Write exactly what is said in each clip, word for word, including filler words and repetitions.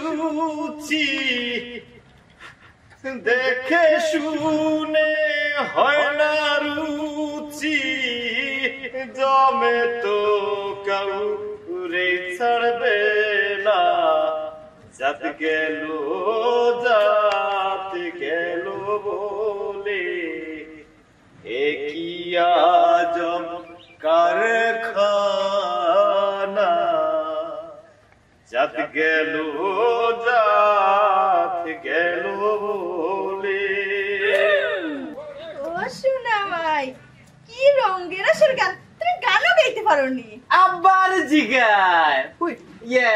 রুচি দেখে শুনে হয় না রুচি, জমে তো কাউরে ছাড়বে না। জাত গেল, জাত গেল বলে, এ কি আজব কারখানা। জাত গেল, জাত গেল বলে। ও সোনা মাই, কি রঙের আসর গান, তুমি গানও গাইতে পারো নি? আবার জিগায়। হুই, ইয়ে,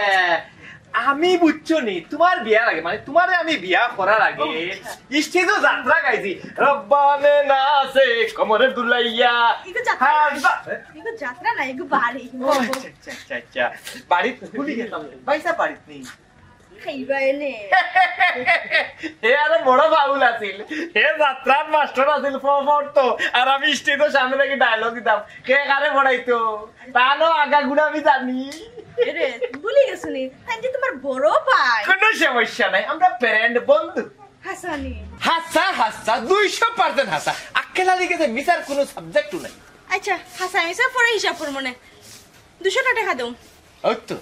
আমি বুঝছো নি, তোমার বিয়ার আগে, মানে তোমারে আমি বিয়া করার আগে স্টেজও যাত্রা গাইছি। রব্বানে নাচে কোমরে দুলাইয়া। ইগু যাত্রা না, ইগু বাড়ি। ও আচ্ছা, আচ্ছা, আচ্ছা, আচ্ছা। বাড়িত ভুলি গেলাম। ভাইসাব বাড়িত নেই। খাইবা এনে। হে আরো বড় বাউল আছিল। হে যাত্রার মাস্টার আছিল, ফ-, পড়তো। আর আমি স্টেজর সামনে থাকি ডায়লগ দিতাম। কে কারে পড়াইতো? তানো আগাগুড়া আমি জানি। এরে, ভুলি গেছো নি? তাই যে তোমার বড় ভাই। কোনো সমস্যা নাই, আমরা ফ্রেন্ড বন্ধু। হাসানি। হাসা, হাসা, দুইশো পার্সেন্ট হাসা। আক্কেল আলীর গেছে মিছার কোনো সাবজেক্টও নাই। আচ্ছা, হাসা মিছা পরে হিসাব করমু নে। দুইশো টেকা দেও। ওই তো,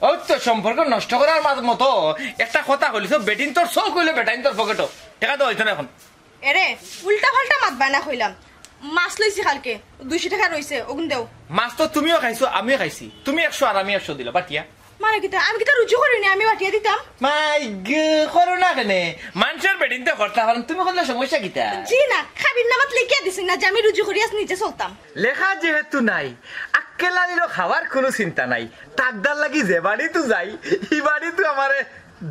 ওই তো সম্পর্ক নষ্ট করার মা-, মতো একটা কথা কইলিছো, বেটিন্তর চউখ অইলো বেটাইন্তর পকেটো। টেকা দেওয়া অইতো না এখন। এরে, উল্টা পাল্টা মাত বায়না কইলাম। মাছ লইছি কালকে, দুইশো টেকা রইছে, অগুন দেও। মাছ তো তুমিও খাইছো, আমিও খাইছি। তুমি একশো আর আমি একশো দিলা, বাটিয়া। মানে কিতা? আমি কিতা রুজি করি নি, আমি বাটিয়া দিতাম? মাই গো, করো না কেনে? মানষর বেটিন্তে করতা পারইন, তুমি করলে সমস্যা কিতা? জি না, কাবিননামাত লেখিয়া দিছি না যে আমি রুজি করি আজ নিজে চলতাম। লেখা যেহেতু নাই, আক্কেল আলীরও খাওয়ার কুনু চিন্তা নাই। তাকদার লাগি যে বাড়িত যাই, ই বাড়িত আমারে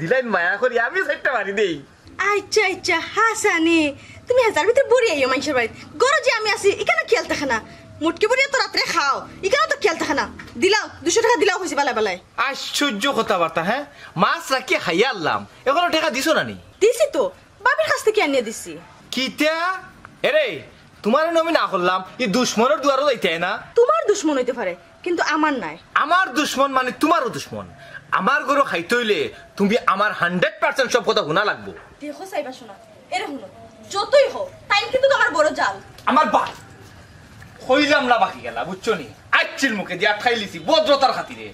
দিলাইন মায়া করি, আমি চাইরটা বাড়ি দেই। আচ্ছা, আচ্ছা, হাসানি, তুমি হেজার ভিতরে বড়ি আইও মানষর বাড়িত। ঘরো যে আমি আছি, ইখানো খিয়াল থাকে না। মুটকি বড়িয়া তো রাত্রে খাও, ইখানো তো খিয়াল থাকে না। দিলাও, দুইশো টেকা দিলাও কইছি বালায় বালায়। আশ্চর্য কথাবার্তা, হ্যাঁ? মাছ রাখিয়া খাইয়া আনলাম, এখনো টেকা দিছো না নি? দিছি তো, ভাবির কাছ থাকি আনিয়া দিছি। কিতা? এরে, তোমারে নু আমি না করলাম, ই দুশমনর দুয়ারো যাইতায় না। তোমার দুশমন অইতে পারে, কিন্তু আমার নায়। আমার দুশমন মানে তোমারও দুশমন। আমার ঘরো খাইতে অইলে তুমি আমার হান্ড্রেড পার্সেন্ট সব কথা হুনা লাগবো। দেখো চাইবা সোনা, এরে হুনো, যতই হোক, তাইন কিন্তু আমার বড় জাল। আমার বা-, কইলাম না বাকি গেলা, বুঝছো নি? আইচ্ছিল মুখে দিয়া আটকাইলিছি, ভদ্রতার খাতিরে।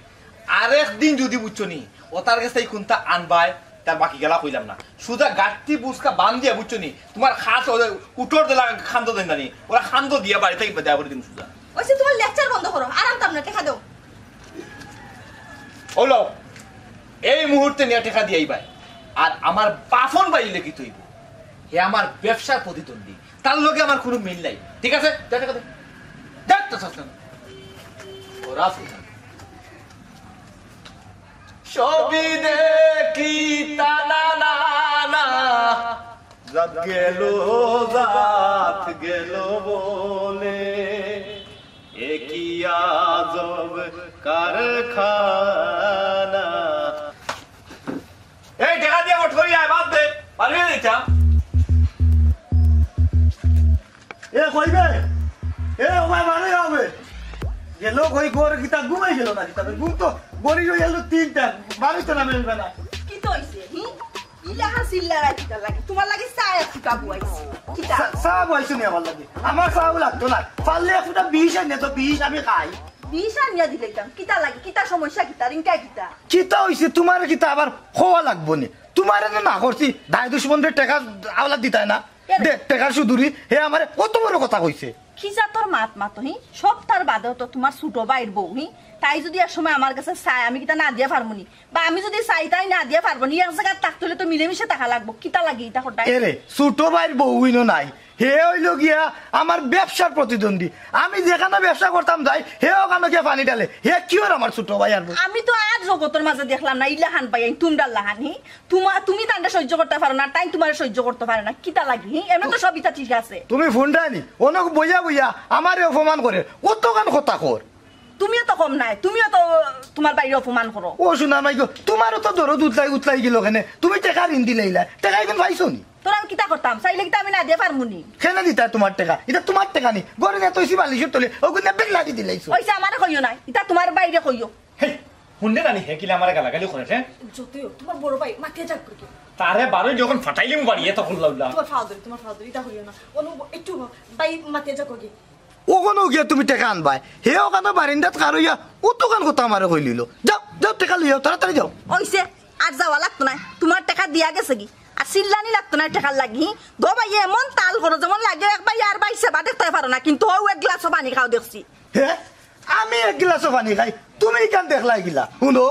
আরেকদিন যুদি বুঝছো নি, অতার গেছ থাকি কুন্তা আনবায়, তার বাকি গেলা কইলাম না। সুজা গাট্টি বুসকা বান্ধিয়া, বুঝছো নি? তোমার খাস ওই উঠোর দিলা খান্দ দেন জানি, ওরা খান্দ দিয়া বাড়ি থাকি দেয়া করি দিমু সুজা। ওইসে তোমার লেকচার বন্ধ করো, আর আনতাম না, টেকা দেও। অউ লও, এই মুহূর্তে নিয়া টেকা দিয়া আইবায়। আর আমার বাপন বাইলে কিতা অইবো? হে আমার ব্যবসার প্রতিদ্বন্দ্বী, তার লগে আমার কুনু মিল নাই, ঠিক আছে? যা টেকা দে। যা, তো চাস না। ওরা ফুটা। সবই দেখি তা না, না, না। জাত গেল, জাত গেল বলে, এ কি আজব কারখানা। এই টেকা দিয়া ভোট করি আয়, বাদ দে, পারবি না এটা। এ কইবে? এ ও ভাই, বাড়ি হবে। গেল কই, ঘর কিতা ঘুমাই গেল না কিতা? ঘুম তো গড়ি হয়ে গেল তিনটা, বাড়িতে না বেরোবে না। কিতা অইছে? হুম? ইলাহা চিল্লারা কিতা লাগে? তোমার লাগি চা এক ফুটা বওয়াইছি। কিতা? চা, চা বওয়াইছো নি আমার লাগি? আমার চাও লাগতো না। পারলে এক ফুটা বিষ আনিয়া তো, বিষ আমি খাই। বিষ আনিয়া দিলাইতাম। কিতা লাগে? কিতা সমস্যা কিতা? রিঙ্কা কিতা? কিতা অইছে? তোমার কিতা আবার কওয়া লাগবো নি? তোমারে তো না করছি, দায় দুশমনরে টেকা আওলাত দিতায় না। কেন? দে, টেকার সুদুরি, হে আমারে কত বড় কথা কইছে। কি জাতর মাত মাতো, হি? সব তার বাদেও তো তোমার ছোট ভাইর বউ, হি? তাই যুদি এক সময় আমার গেছে চায়, আমি কিতা না দিয়া পারমু নি? বা আমি যুদি চাই, তাই না দিয়া পারবো নি? এক জাগাত থাকতে অইলে তো মিলেমিশে থাকা লাগবো। কিতা লাগে ইতা কটায়? এরে, ছোট ভাইর বউ ইনো নাই। হে অইলো গিয়া আমার ব্যবসার প্রতিদ্বন্দ্বী। আমি যেখানো ব্যবসা করতাম যাই, হে ওখানো গিয়া পানি ঢালে। হে কিওর আমার ছোট ভাই আর বউ? আমি তো আর জগতর মাঝে দেখলাম না, ইলাখান ভাই, তুমরার লাখান, হি? তোমা-, তুমি তানরে সহ্য করতা পারো না, তাইন তোমারে সহ্য করতা পারে না, কিতা লাগি, হি? এমনে তো সব ইতা ঠিক আছে। তুমি হুনরায় নি, অনক বইয়া বইয়া আমারে অপমান করে, কতখান কথা কর। তুমিও তো কম নায়, তুমিও তো তোমার ভাইরে অপমান করো। ও সোনা মাই গো, তোমারও তো দরদ উতলাই উতলাই গেল কেনে, তুমি টেকা ঋণ দিলাইলা, টেকা ইগুন পাইছো নি? তোর আমি কিতা করতাম, চাইলে কিতা আমি না দিয়া পারমু নি? কেনে দিতায় তোমার টেকা? ইতা তোমার টেকা নি, ঘরে নিয়া থইছি বালিশর তলে, ওগুন বেগলা দি দিলাইছো। অইছে, আমারে কইও না, ইতা তোমার ভাইরে কইও। হেই, হুনলে নানি হে কিলা আমারে গালাগালি করে রে? যতই হোক, তোমার বড় ভাই মাতিয়া যাক করি। তারে বারো যখন ফাটাইলিমু বাড়ি, এত হুল্লা উল্লা। তোমার ফাও ধরি, তোমার ফাও ধরি, ইতা করিও না। অনু, একটু ভাই মাতিয়া যাক করি। ওখানো গিয়া তুমি টেকা আনবায়, হে ওখানো বারিন্দাত খাড়ইয়া অতখান কথা আমারে কইলিলো। যাও, যাও, টেকা লইয়াও, তাড়াতাড়ি যাও। অইছে, আর যাওয়া লাগতো নায়, তোমার টেকা দিয়া গেছেগি। আর চিল্লানি লাগতো নায় টেকার লাগি। হি, গো ভাই, এমন তাল করো যেমন লাগে এক ভাই আর ভাই সেবা দেখতায় পারো না, কিন্তু অউ এক গ্লাসও পানি খাও দেখছি। হে, আমি এক গিলাসও পানি খাই, তুমি ইখান দেখলায় কিলা? হুনো,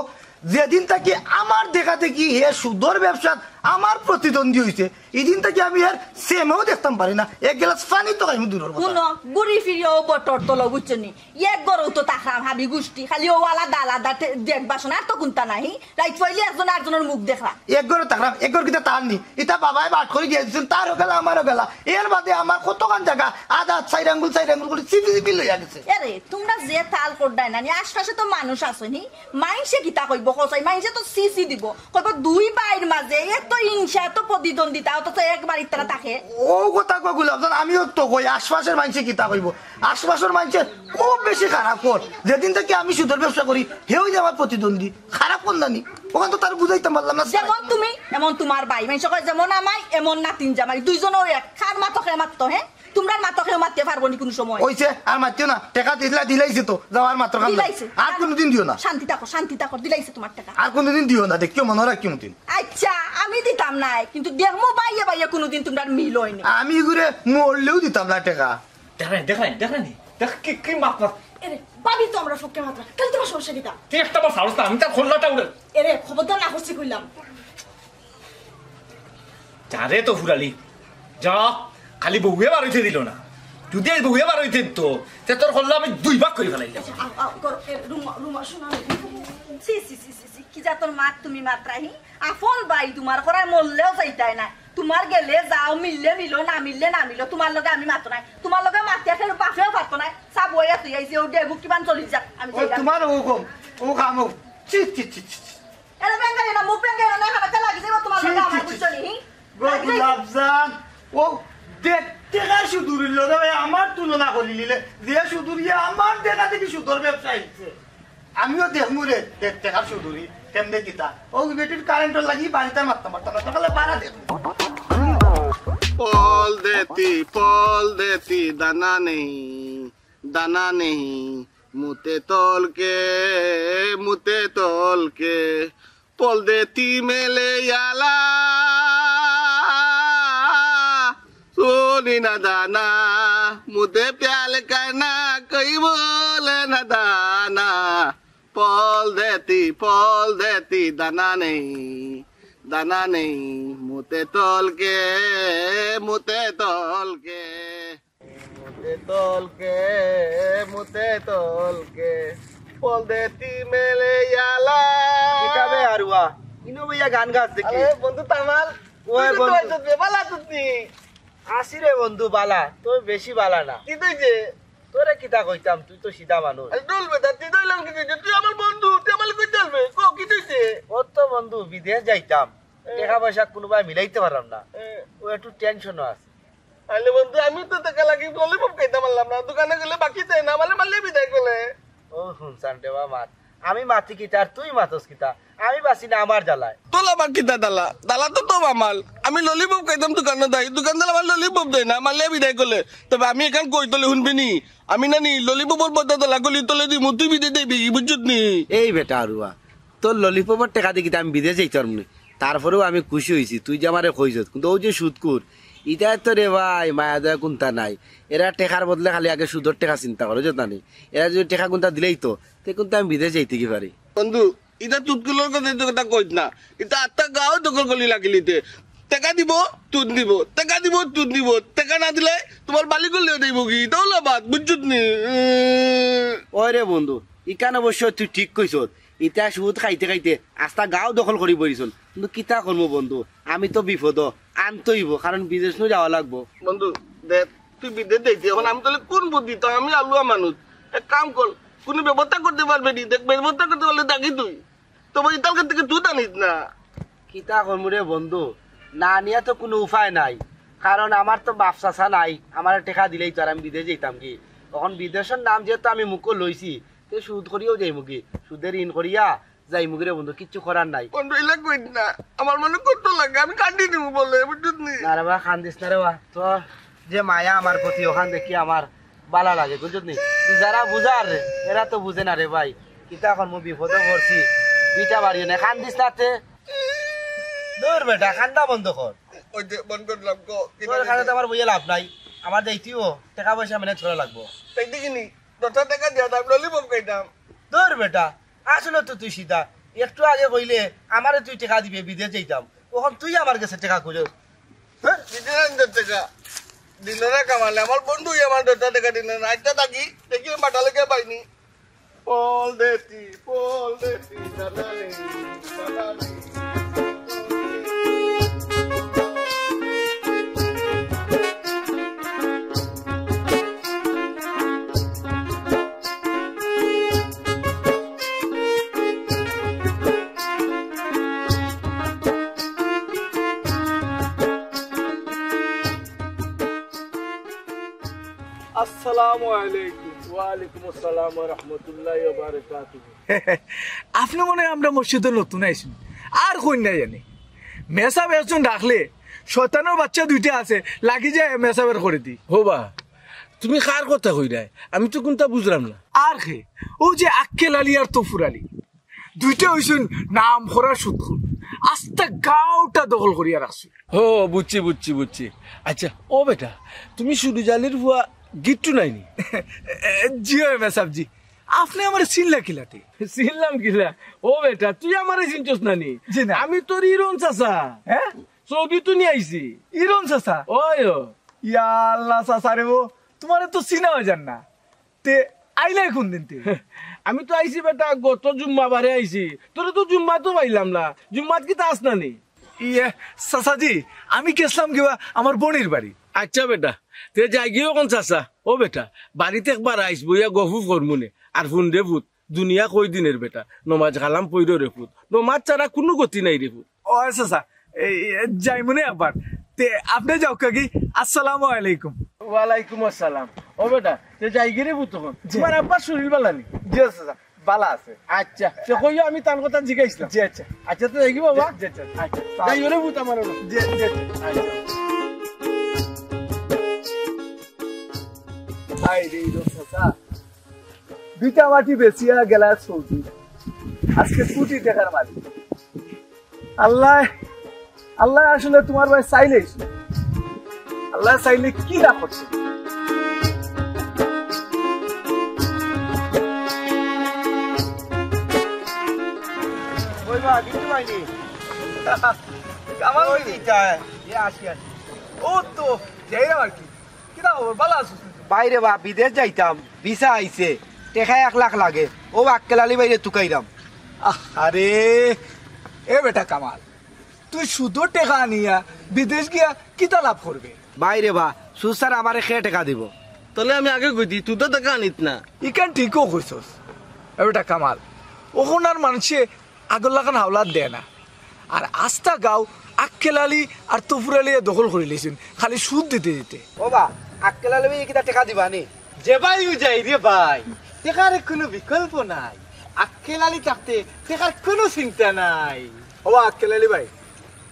যেদিন থাকি আমার দেখা দেখি হে সুদর ব্যবসাত আমার প্রতিদ্বন্দ্বী অইছে, ইদিন থাকি আমি এর সেমেও দেখতাম পারি না। এক গিলাস পানি তো খাইমু দূরর কথা। হুনো, ঘুরি ফিরিও বটর তলো বুঝছো নি? এক ঘরেউ তো থাকরাম হাবি গুষ্টি, খালি অউ আলাদা আলাদা টে-, দেখবা শোনা, আর তো কুন্তা নাই। রাইত পইলে একজন আরজনর মুখ দেখরা। এক ঘরো থাকরাম, এক ঘর কিতা তার নি? ইতা বাবায় বাট করি দিয়া দিছইন, তারও গেলা, আমারও গেলা। এর বাদে আমার কতখান জাগা আদাত চাইর আঙ্গুল, চাইর আঙ্গুল করি চিপি চিপি লইয়া গেছে। এরে, তোমরা যে তাল করডায় নানি, আশপাশে তো মানুষ আছে নি, মাইনষে কিতা কইবো কছাই? মাইনষে তো ছি ছি দিবো, কইবো দুই ভাইর মাঝে এত হিংসা, এত প্রতিদ্বন্দ্বিতা, অথচ এক বাড়িত তারা থাকে। অউ কথা কও গোলাপজান, আমিও তো কই, আশপাশর মাইনষে কিতা কইবো? আশপাশর মাইনষে খুব বেশি খারাপ কর। যেদিন থাকি আমি সুদর ব্যবসা করি, হেউ যে আমার প্রতিদ্বন্দ্বী। খারাপ কর নানি, ওখান তো তারে বুঝাইতাম পারলাম না। যেমন তুমি, এমন তোমার ভাই। মাইনষে কয় যেমন আমায়, এমন নাতিন জামাই। দুইজনও এক, কার মাতো কে মাততো, হে? তোমরার মাতো কেউ মাততে পারবো নি কুনু সময়। অইছে, আর মাতিও না। টেকা দিছলা, দিলাইছে তো। যাও, আর মাতরাম না। দিলাইছে। আর কুনুদিন দিও না। শান্তি থাকো, শান্তি থাকো, দিলাইছে তোমার টেকা। আর কুনুদিন দিও না, দেখিও মনো রাখিও মতিন। আইচ্ছা, আমি দিতাম নায়, কিন্তু দেখমু বাইয়ে বাইয়ে কুনুদিন তোমরার মিল অয়নি। আমি ইগুরে মরলেও দিতাম না টেকা। দেখরায়নি, দেখরায়নি, দেখরায়নি। দেখ কি, কি মাত মাত। এরে, ভাবি তো আমরার পক্ষে মাতরা। তাইলে তোমার সমস্যা কিতা? তুই একটা বার সাহস না, আমি তার খোল্লাটা উড়ে। এরে, খবরদার না করছি কইলাম। যারে তো ফুরালি, যা, খালি বউয়ে বার অইতে দিলো না। যুদি আইজ বউয়ে বার অইতে দিতো, তে তোর খোল্লা আমি দুই ভাগ করি ফালাইলাম। আচ্ছা, আও, আও, করো, এ, রুমা, রুমা, শোনো না। ছি, ছি, ছি, ছি, ছি, কি জাতর মাত তুমি মাতরায়, হি? আপন ভাই তোমার করায় মরলেও যাইতায় না। তোমার গেলে যাও, মিললে মিলো, না মিললে না মিলো। তোমার লগে আমি মাতো নায়। তোমার লগে মাতিয়া কেউ বাপেও পারতো নায়। চা বইয়া তুই আইছি, ও ডেগু কিমান চলি যাক, আমি অউ যাইলাম। তোমার অউ কম, অউ কাম অউ। ছি, ছি, ছি, ছি, ছি। এরে বেঙ্গাইও না, মুখ বেঙ্গাইও না, এখানে লাগি যাইবো তোমার লগে আমার, বুঝছো নি? গো লাগি যাইবো। গোলাপজান, অউ দেড় টেকার সুদুরির লগে ভাই আমার তুলনা করিলিলে, যে সুদুরিয়ে আমার দেখা দেখি সুদর ব্যবসা আইছে। আমিও দেখমু রে, দেড় টেকার সুদুরি, কেমনে কিতা? অউ বেটির কারেন্টর লাগি বাড়িত মাততাম পারতাম না, সকালে বাড়া দেখমু। পল দেতি, পল দেতি, দানা নেই, দানা নেই, মুতে তলকে, মুতে তলকে, পল দেতি মেলে আলা, সুনি না দানা, মুতে প্যাল কানা, কই বলে না দানা, পল দেতি, পল দেতি, দানা নেই, দানা নেই, মুতে তলকে, মুতে তলকে। মুতে তলকে, মুতে তলকে, পল দেতি মেলে আলা। কিতা বে আরুয়া? ইনো বইয়া গান গাছ দেখি। আরে বন্ধু তামাল, ওই তুই তো বন্ধু। আইছত বে, বালা তুই। আসি রে বন্ধু, বালা, তুই বেশি বালা না। কি তুই যে? তোরে কিতা কইতাম, তুই তো সিধা মানুষ। আরে ডুল বেটা, তুই তো অইলাম কি তুই যে? তুই আমার বন্ধু, তুই আমার কইতে পারবে? কো, কি তুই যে? ও তো বন্ধু, বিদেশ যাইতাম। এ। টেকা পয়সা কুনুবায় মিলাইতে পারলাম না। এ। ও একটু টেনশনও আছে। আইলে বন্ধু, আমি তো টেকা লাগি ললিপপ খাইতাম পারলাম না, দোকানে গেলে বাকি দেয় না, আমারে মারলে বিদায় করলে। ও হুনছান রে বা মাত, আমি মাতি কিতা আর তুই মাতস কিতা? আমি বাঁচি না আমার জ্বালায়। তোলা বাকি দা দালা, দালা তো তো মামাল। আমি ললিপপ খাইতাম দোকানো দাই, দোকানদার আমার ললিপপ দেয় না, মারলে বিদায় করলে। তবে আমি এখান কই তলে হুনবি নি? আমি নানি ললিপপর বদলা দালা গলি তলে দিমু, তুই বিদে দেবি, বুঝছত নি? এই বেটা আরুয়া, তোর ললিপপর টেকা দি কিতা আমি বিদেশ যাইতাম নি? তারপরেও আমি খুশি অইছি তুই যে আমারে কইছত, কিন্তু অউ যে সুদখুর, ইতার তো রে ভাই মায়া দয়া কুন্তা নাই। এরা টেকার বদলে খালি আগে সুদর টেকা চিন্তা করে, যত নানি। এরা যুদি টেকা কুন্তা দিলাইতো, তে কুন্তা আমি বিদেশ যাইতে কি পারি। বন্ধু, ইতা তুতকুলর কথা তো কথা কইত না। ইতা আত্মা গাঁও দখল করি লাগিলিতে। টেকা দিব, তুত নিব। টেকা দিব, তুত নিব। টেকা না দিলে তোমার বালি করলেও দেব কি? ইতাও লাবাত, বুঝছত নি? ওই রে বন্ধু, ইখান অবশ্য তুই ঠিক কইছত। ইতা সুদ খাইতে খাইতে আস্তা গাঁও দখল করি বইছন। কিন্তু কিতা করমু বন্ধু, আমি তো বিপদ, আনতে অইব, কারণ বিদেশ নু যাওয়া লাগবো। বন্ধু, দেখ, তুই বিদেশ যাইতে, এখন আমি তাহলে কোন বুদ্ধি? তো আমি আলুয়া মানুষ, এক কাম কর, কোনো ব্যবস্থা করতে পারবে নি? দেখ, ব্যবস্থা করতে পারলে ডাকি তুই। তবে ইতালকে থেকে তুই জানিস না। কিতা করমু রে বন্ধু, না নিয়া তো কোনো উপায় নাই, কারণ আমার তো বাপ চাচা নাই, আমার টেকা দিলেই তো আর আমি বিদেশ যাইতাম কি। এখন বিদেশের নাম যেহেতু আমি মুখো লইছি, তে সুদ করিয়াও যাইমু কি, সুদে ঋণ করিয়া যাইমুগি রে বন্ধু, কিচ্ছু করার নাই। বন্ধু, ইলা কইস না, আমার মনে কষ্ট লাগে, আমি কান্দি নিমু বলে, বুঝছস নি? না রে বা, কান্দিস না রে বা। তোর যে মায়া আমার প্রতি, অখান দেখি আমার বালা লাগে, বুঝছস নি? তুই যারা বুঝার রে, এরা তো বুঝে না রে ভাই। কিতা করমু, বিপদো পড়ছি, বিটা বাড়িও না, কান্দিস না তে। দূর বেটা, কান্দা বন্ধ কর। ওই যে বন্ধ করলাম, ক, কি তোর লাগে? কাছে তো আমার বইয়ে লাভ নাই, আমার যাইতেও টেকা পয়সা manage করা লাগবো। তাই দেখি নি, দশটা টেকা দিয়া দাম ললিপপ খাইতাম। দূর বেটা, আসলে তো তুই সিধা। একটু আগে কইলে আমারে তুই টেকা দিবে, বিদেশ যাইতাম, অখন তুই আমার গেছে টেকা কইছস। হ্যাঁ? দিতে না দশ টেকা। দিল না কামালে, আমার বন্ধু আমার দশটা টেকা দিল না। আচ্ছা, থাকি, দেখি আমি বাটালে গিয়া পাইনি। ফল দেতি, ফল দেতি, দাদা রে, দাদা রে। আসসালামু আলাইকুম। ওয়ালাইকুম আসসালাম ওয়া রাহমাতুল্লাহি ওয়া বারাকাতুহু। আপনে মনে অয় আমরার মসজিদো নতুন আইছইন, আর কইন না জানি। মেসাব একজন ডাকলে শয়তানর বাচ্চা দুইটা আছে, লাগি যায় মেসাবের করেদি। হো বা, তুমি কার কথা কইরায়? আমি তো কুনতা বুঝরাম না। আর কে? অউ যে আক্কেল আলী আর তফুর আলী, দুইটা অইছইন নাম করা সুদখুর, আস্তা গাঁওটা দখল করিয়া রাখছইন। ও, বুঝছি, বুঝছি, বুঝছি। আচ্ছা, ও বেটা, তুমি সুরুজ আলীর ফুয়া গিট্টু নায়নি? জি অয় মেসাব জি, আপনে আমারে চিনলা কিলাতে? চিনলাম কিলা? ও বেটা, তুই আমারে চিনছস না নি? জি না। আমি তোর ইরন চাচা। হ্যাঁ? সৌদি তো নিয়া আইছি। ইরন চাচা? ওই ও। ইয়া আল্লাহ চাচা রে, ও তুমারে তো চিনা অয় যার না। তে আইলায় কুন দিন তে? আমি তো আইছি বেটা, গত জুম্মাবারে আইছি। তোরে তো জুম্মাত তো পাইলাম না। জুম্মাত কিতা আস না নি? ইয়ে, চাচাজি, আমি গেছলাম গিয়া আমার বইনর বাড়ি। আচ্ছা বেটা, তে যাইগি অখন চাচা। ও বেটা, বাড়িত একবার আইস, বইয়া গফ করমুনে। আর হুন রে ফুত, দুনিয়া কয়দিনর বেটা, নমাজ কালাম পইড়ো রে ফুত, নমাজ ছাড়া কুনু গতি নাই রে ফুত। ও চাচা, এই, এই, যাইমুনে আবার। তে আপনে যাউক্কা গি। আসসালামু আলাইকুম। ওয়ালাইকুম আসসালাম। ও বেটা, তে যাইগি রে ফুত অখন। জি। তুমার আব্বার শরীর বালা নি? জি চাচা, বালা আছে। আচ্ছা, তে কইও আমি তান কথা জিগাইছলাম। জি আচ্ছা। আচ্ছা, তে যাইগি বাবা? জি, জি, আচ্ছা। আচ্ছা, যাইও রে ফুত আমার অনো। জি, জি, জি। আচ্ছা। হায় রে, ইরন চাচা। ভিটা মাটি বেচিয়া গেলা সৌদি। আজকে কুটি টেকার মালিক। আল্লায়, আল্লায় আসলে তুমার বায় চাইলে, আল্লায় চাইলে কি না করছে। ওই বা, বিট্টু ভাই নি? কামাল ওই ভাই নি? দিকটা, এ আসি, আসি। ও তো, যাইরাম আর কি। কিতা খবর? বালা আছস নি? ভাই রে বা, বিদেশ যাইতাম, ভিসা আইছে, টেকা এক লাখ লাগে, অউ আক্কেল আলী ভাইরে তুকাইরাম। আরে, এ বেটা কামাল, তুই সুদর টেকা আনিয়া বিদেশ গিয়া কিতা লাভ করবে? ভাই রে বা, সুদ ছাড়া আমারে কে টেকা দিবো? তাইলে আমি আগে কইছি, তুই তো টেকা আনিস না। ইখান ঠিকউ কইছস। এ বেটা কামাল, অখন আর মানষে আগর লাখান হাওলাত দেয় না। আর আস্তা গাঁও আক্কেল আলী আর তফুর আলীয়ে দখল করিলাইছইন, খালি সুদ দিতে দিতে। ও বা, আক্কেল আলী ভাইয়ে কিতা টেকা দিবা নি? যে ভাইউ যাই রে ভাই, টেকার কুনু বিকল্প নাই। আক্কেল আলী থাকতে টেকার কুনু চিন্তা নাই। ও বা, আক্কেল আলী ভাই,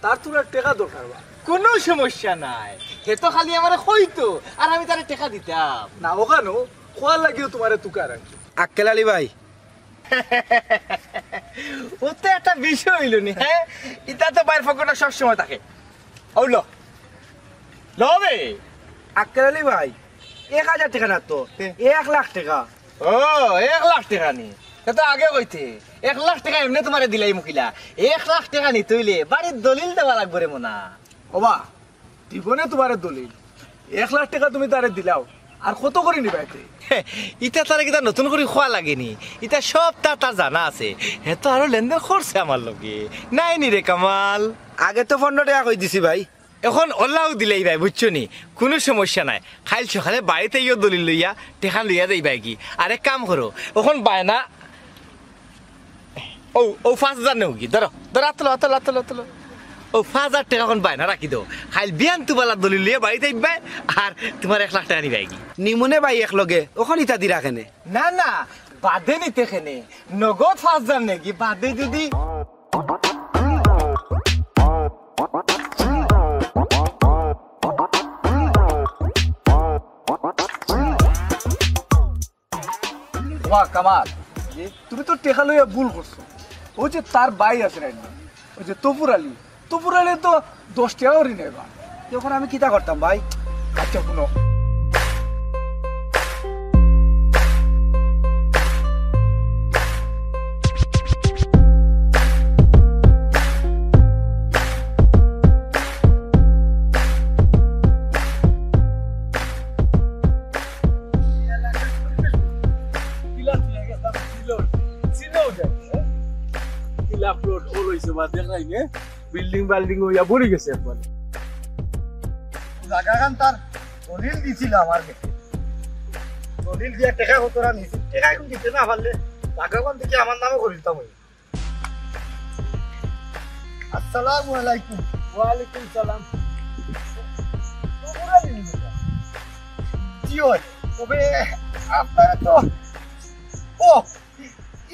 তার তুমার টেকা দরকার বা। কুনু সমস্যা নাই, হে তো খালি আমারে কইতো, আর আমি তারে টেকা দিতাম। না, অখানউ কওয়ার লাগিউ তুমারে তুকাইরাম। আক্কেল আলী ভাই, অউ তো একটা বিষয় অইলো নি, হ্যাঁ? ইতা তো ভাইর পকেটো সব সময় থাকে। অউ ল। ল বে। আক্কেল আলী ভাই, এক হাজার টেকা না তো, হে। এক লাখ টেকা। ও, এক লাখ টেকা নি? তে তো আগে কইতে। এক লাখ টেকা এমনে তুমারে দিলাইমু কিলা। এক লাখ টেকা নিতে অইলে বাড়ির দলিল দেওয়া লাগবো রে মনা। ও বা, দিবনে তুমারে দলিল। এক লাখ টেকা তুমি তারে দিলাও, আর কত করি নিবা এতে? ইতা তারে কিতা নতুন করি কওয়া লাগে নি? ইতা সব তার, তার জানা আছে। হে তো আরো লেনদেন করছে আমার লগে। নায় নি রে কামাল? আগে তো পনরো টেকা কই দিছি ভাই। অখন অলাউ দিলাইবায়, বুঝছো নি? কুনু সমস্যা নাই। কাইল সকালে বাড়িত আইও দলিল লইয়া, টেকা লইয়া যাইবায়গি। আর এক কাম করো, অখন বায়না অউ, অউ পাঁচ হাজার নেওগি, ধরো, ধরো, আতো লো, আতো লো, আতো লো, আতো লো। অউ পাঁচ হাজার টেকা অখন বায়না রাখি দেও। কাইল বিয়ান তুমার দলিল লইয়া বাড়িত আইবায়, আর তুমার এক লাখ টেকা নিবায়গি। নিমুনে ভাই একলগে, অখন ইতা দিরা কেনে? না, না, বাদে নিতে কেনে, নগদ পাঁচ হাজার নেগি, বাদে যদি। ওয়া কামাল, তুমি তো টেকা লইয়া ভুল করছো। ওই যে তার ভাই আছে না, ওই যে তফুর আলী, তফুর আলী তো দশ টেকা করি নেবা। এখন আমি কিতা করতাম ভাই? আচ্ছা, শুনো। কিলা প্লট ও লইছে বা দেখাই নে, বিল্ডিং বাল্ডিং হইয়া ভরি গেছে একবারে। জাগাখান তার দলিল দিছিল আমার কাছে, দলিল দিয়া টেকা কতটা নিছে, টেকা এখন দিতে না পারলে জাগাখান থেকে আমার নামে করে দিতাম। আসসালামু আলাইকুম। ওয়ালাইকুম সালাম। জি অয়, তবে আপনারা তো, ও,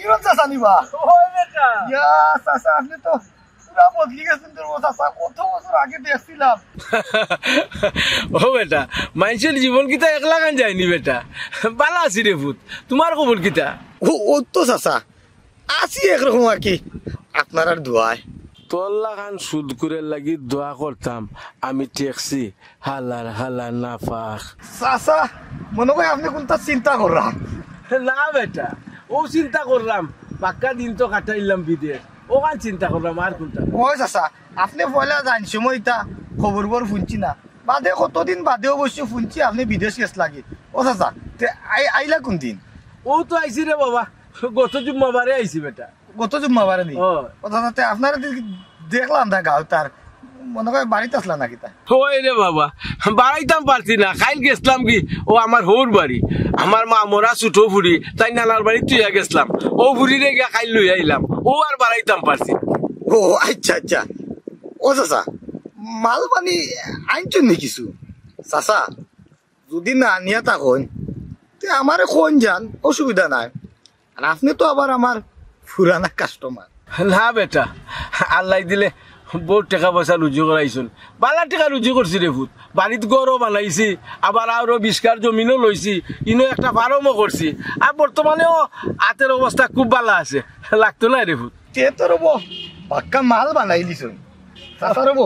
ইমন চাচা নি বা? ওই বেটা। ইয়া, চাচা, আপনি তো পুরা বদলি গেছেন তো, ও চাচা, কত বছর আগে দেখছিলাম। ও বেটা, মাইনষের জীবন কিতা একলাখান যায়নি বেটা। বালা আছি রে পুত, তুমার খবর কিতা? ও, ও তো চাচা, আছি একরকম আর কি, আপনারার দোয়ায়। তোর লাখান সুদখুরের লাগি দোয়া করতাম, আমি ঠেকছি, হালার হালা নাপাক। চাচা, মনে হয় আপনি কোনটা চিন্তা করলাম। না বেটা, ও চিন্তা করলাম, বাক্কা দিন তো কাটাইলাম বিদেশ, ওখান চিন্তা করলাম, আর কোনটা? ওই চাচা, আপনি পয়লা যাইন সময় ইতা খবর বর শুনছি না, বাদে কতদিন বাদে অবশ্য শুনছি আপনি বিদেশ গেছ লাগি। ও চাচা, তে আই-, আইলা কোন দিন? ও তো আইছি রে বাবা, গত জুম্মাবারে আইছি বেটা। গত জুম্মাবারে নি? ও। ও চাচা, তে আপনারা দে-, দেখলাম না গাঁও তার, মনে হয় বাড়িত আসলা নাকি তা? ওই রে বাবা, বাড়াইতাম পারছি না, খাইল গেছলাম কি, ও আমার হৌর বাড়ি, আমার মা মরা ছোট ফুড়ি, তাই নানার বাড়ি তুইয়া গেছলাম, ও ফুড়িরে গিয়া খাইল লই আইলাম, ও আর বাড়াইতাম পারছি না। ও আচ্ছা আচ্ছা। ও চাচা, মাল পানি আনছইন নি কিছু? চাচা, যদি না নিয়া থাকইন, তে আমারে কইন যান, অসুবিধা নাই। আর আপনি তো আবার আমার পুরানা কাস্টমার। না বেটা, আল্লায় দিলে বউত টেকা পয়সা রুজি করাইছইন, বালা টেকা রুজি করছি রে পুত। বাড়িত ঘরও বানাইছি, আবার আরো বিশ কার জমিনও লইছি, ইনো একটা ফার্মও করছি। আর বর্তমানেও আতের অবস্থা খুব বালা আছে, লাগতো নায় রে পুত। তে তো রব, বাক্কা মাল বানাইলিছইন। চাচা রব,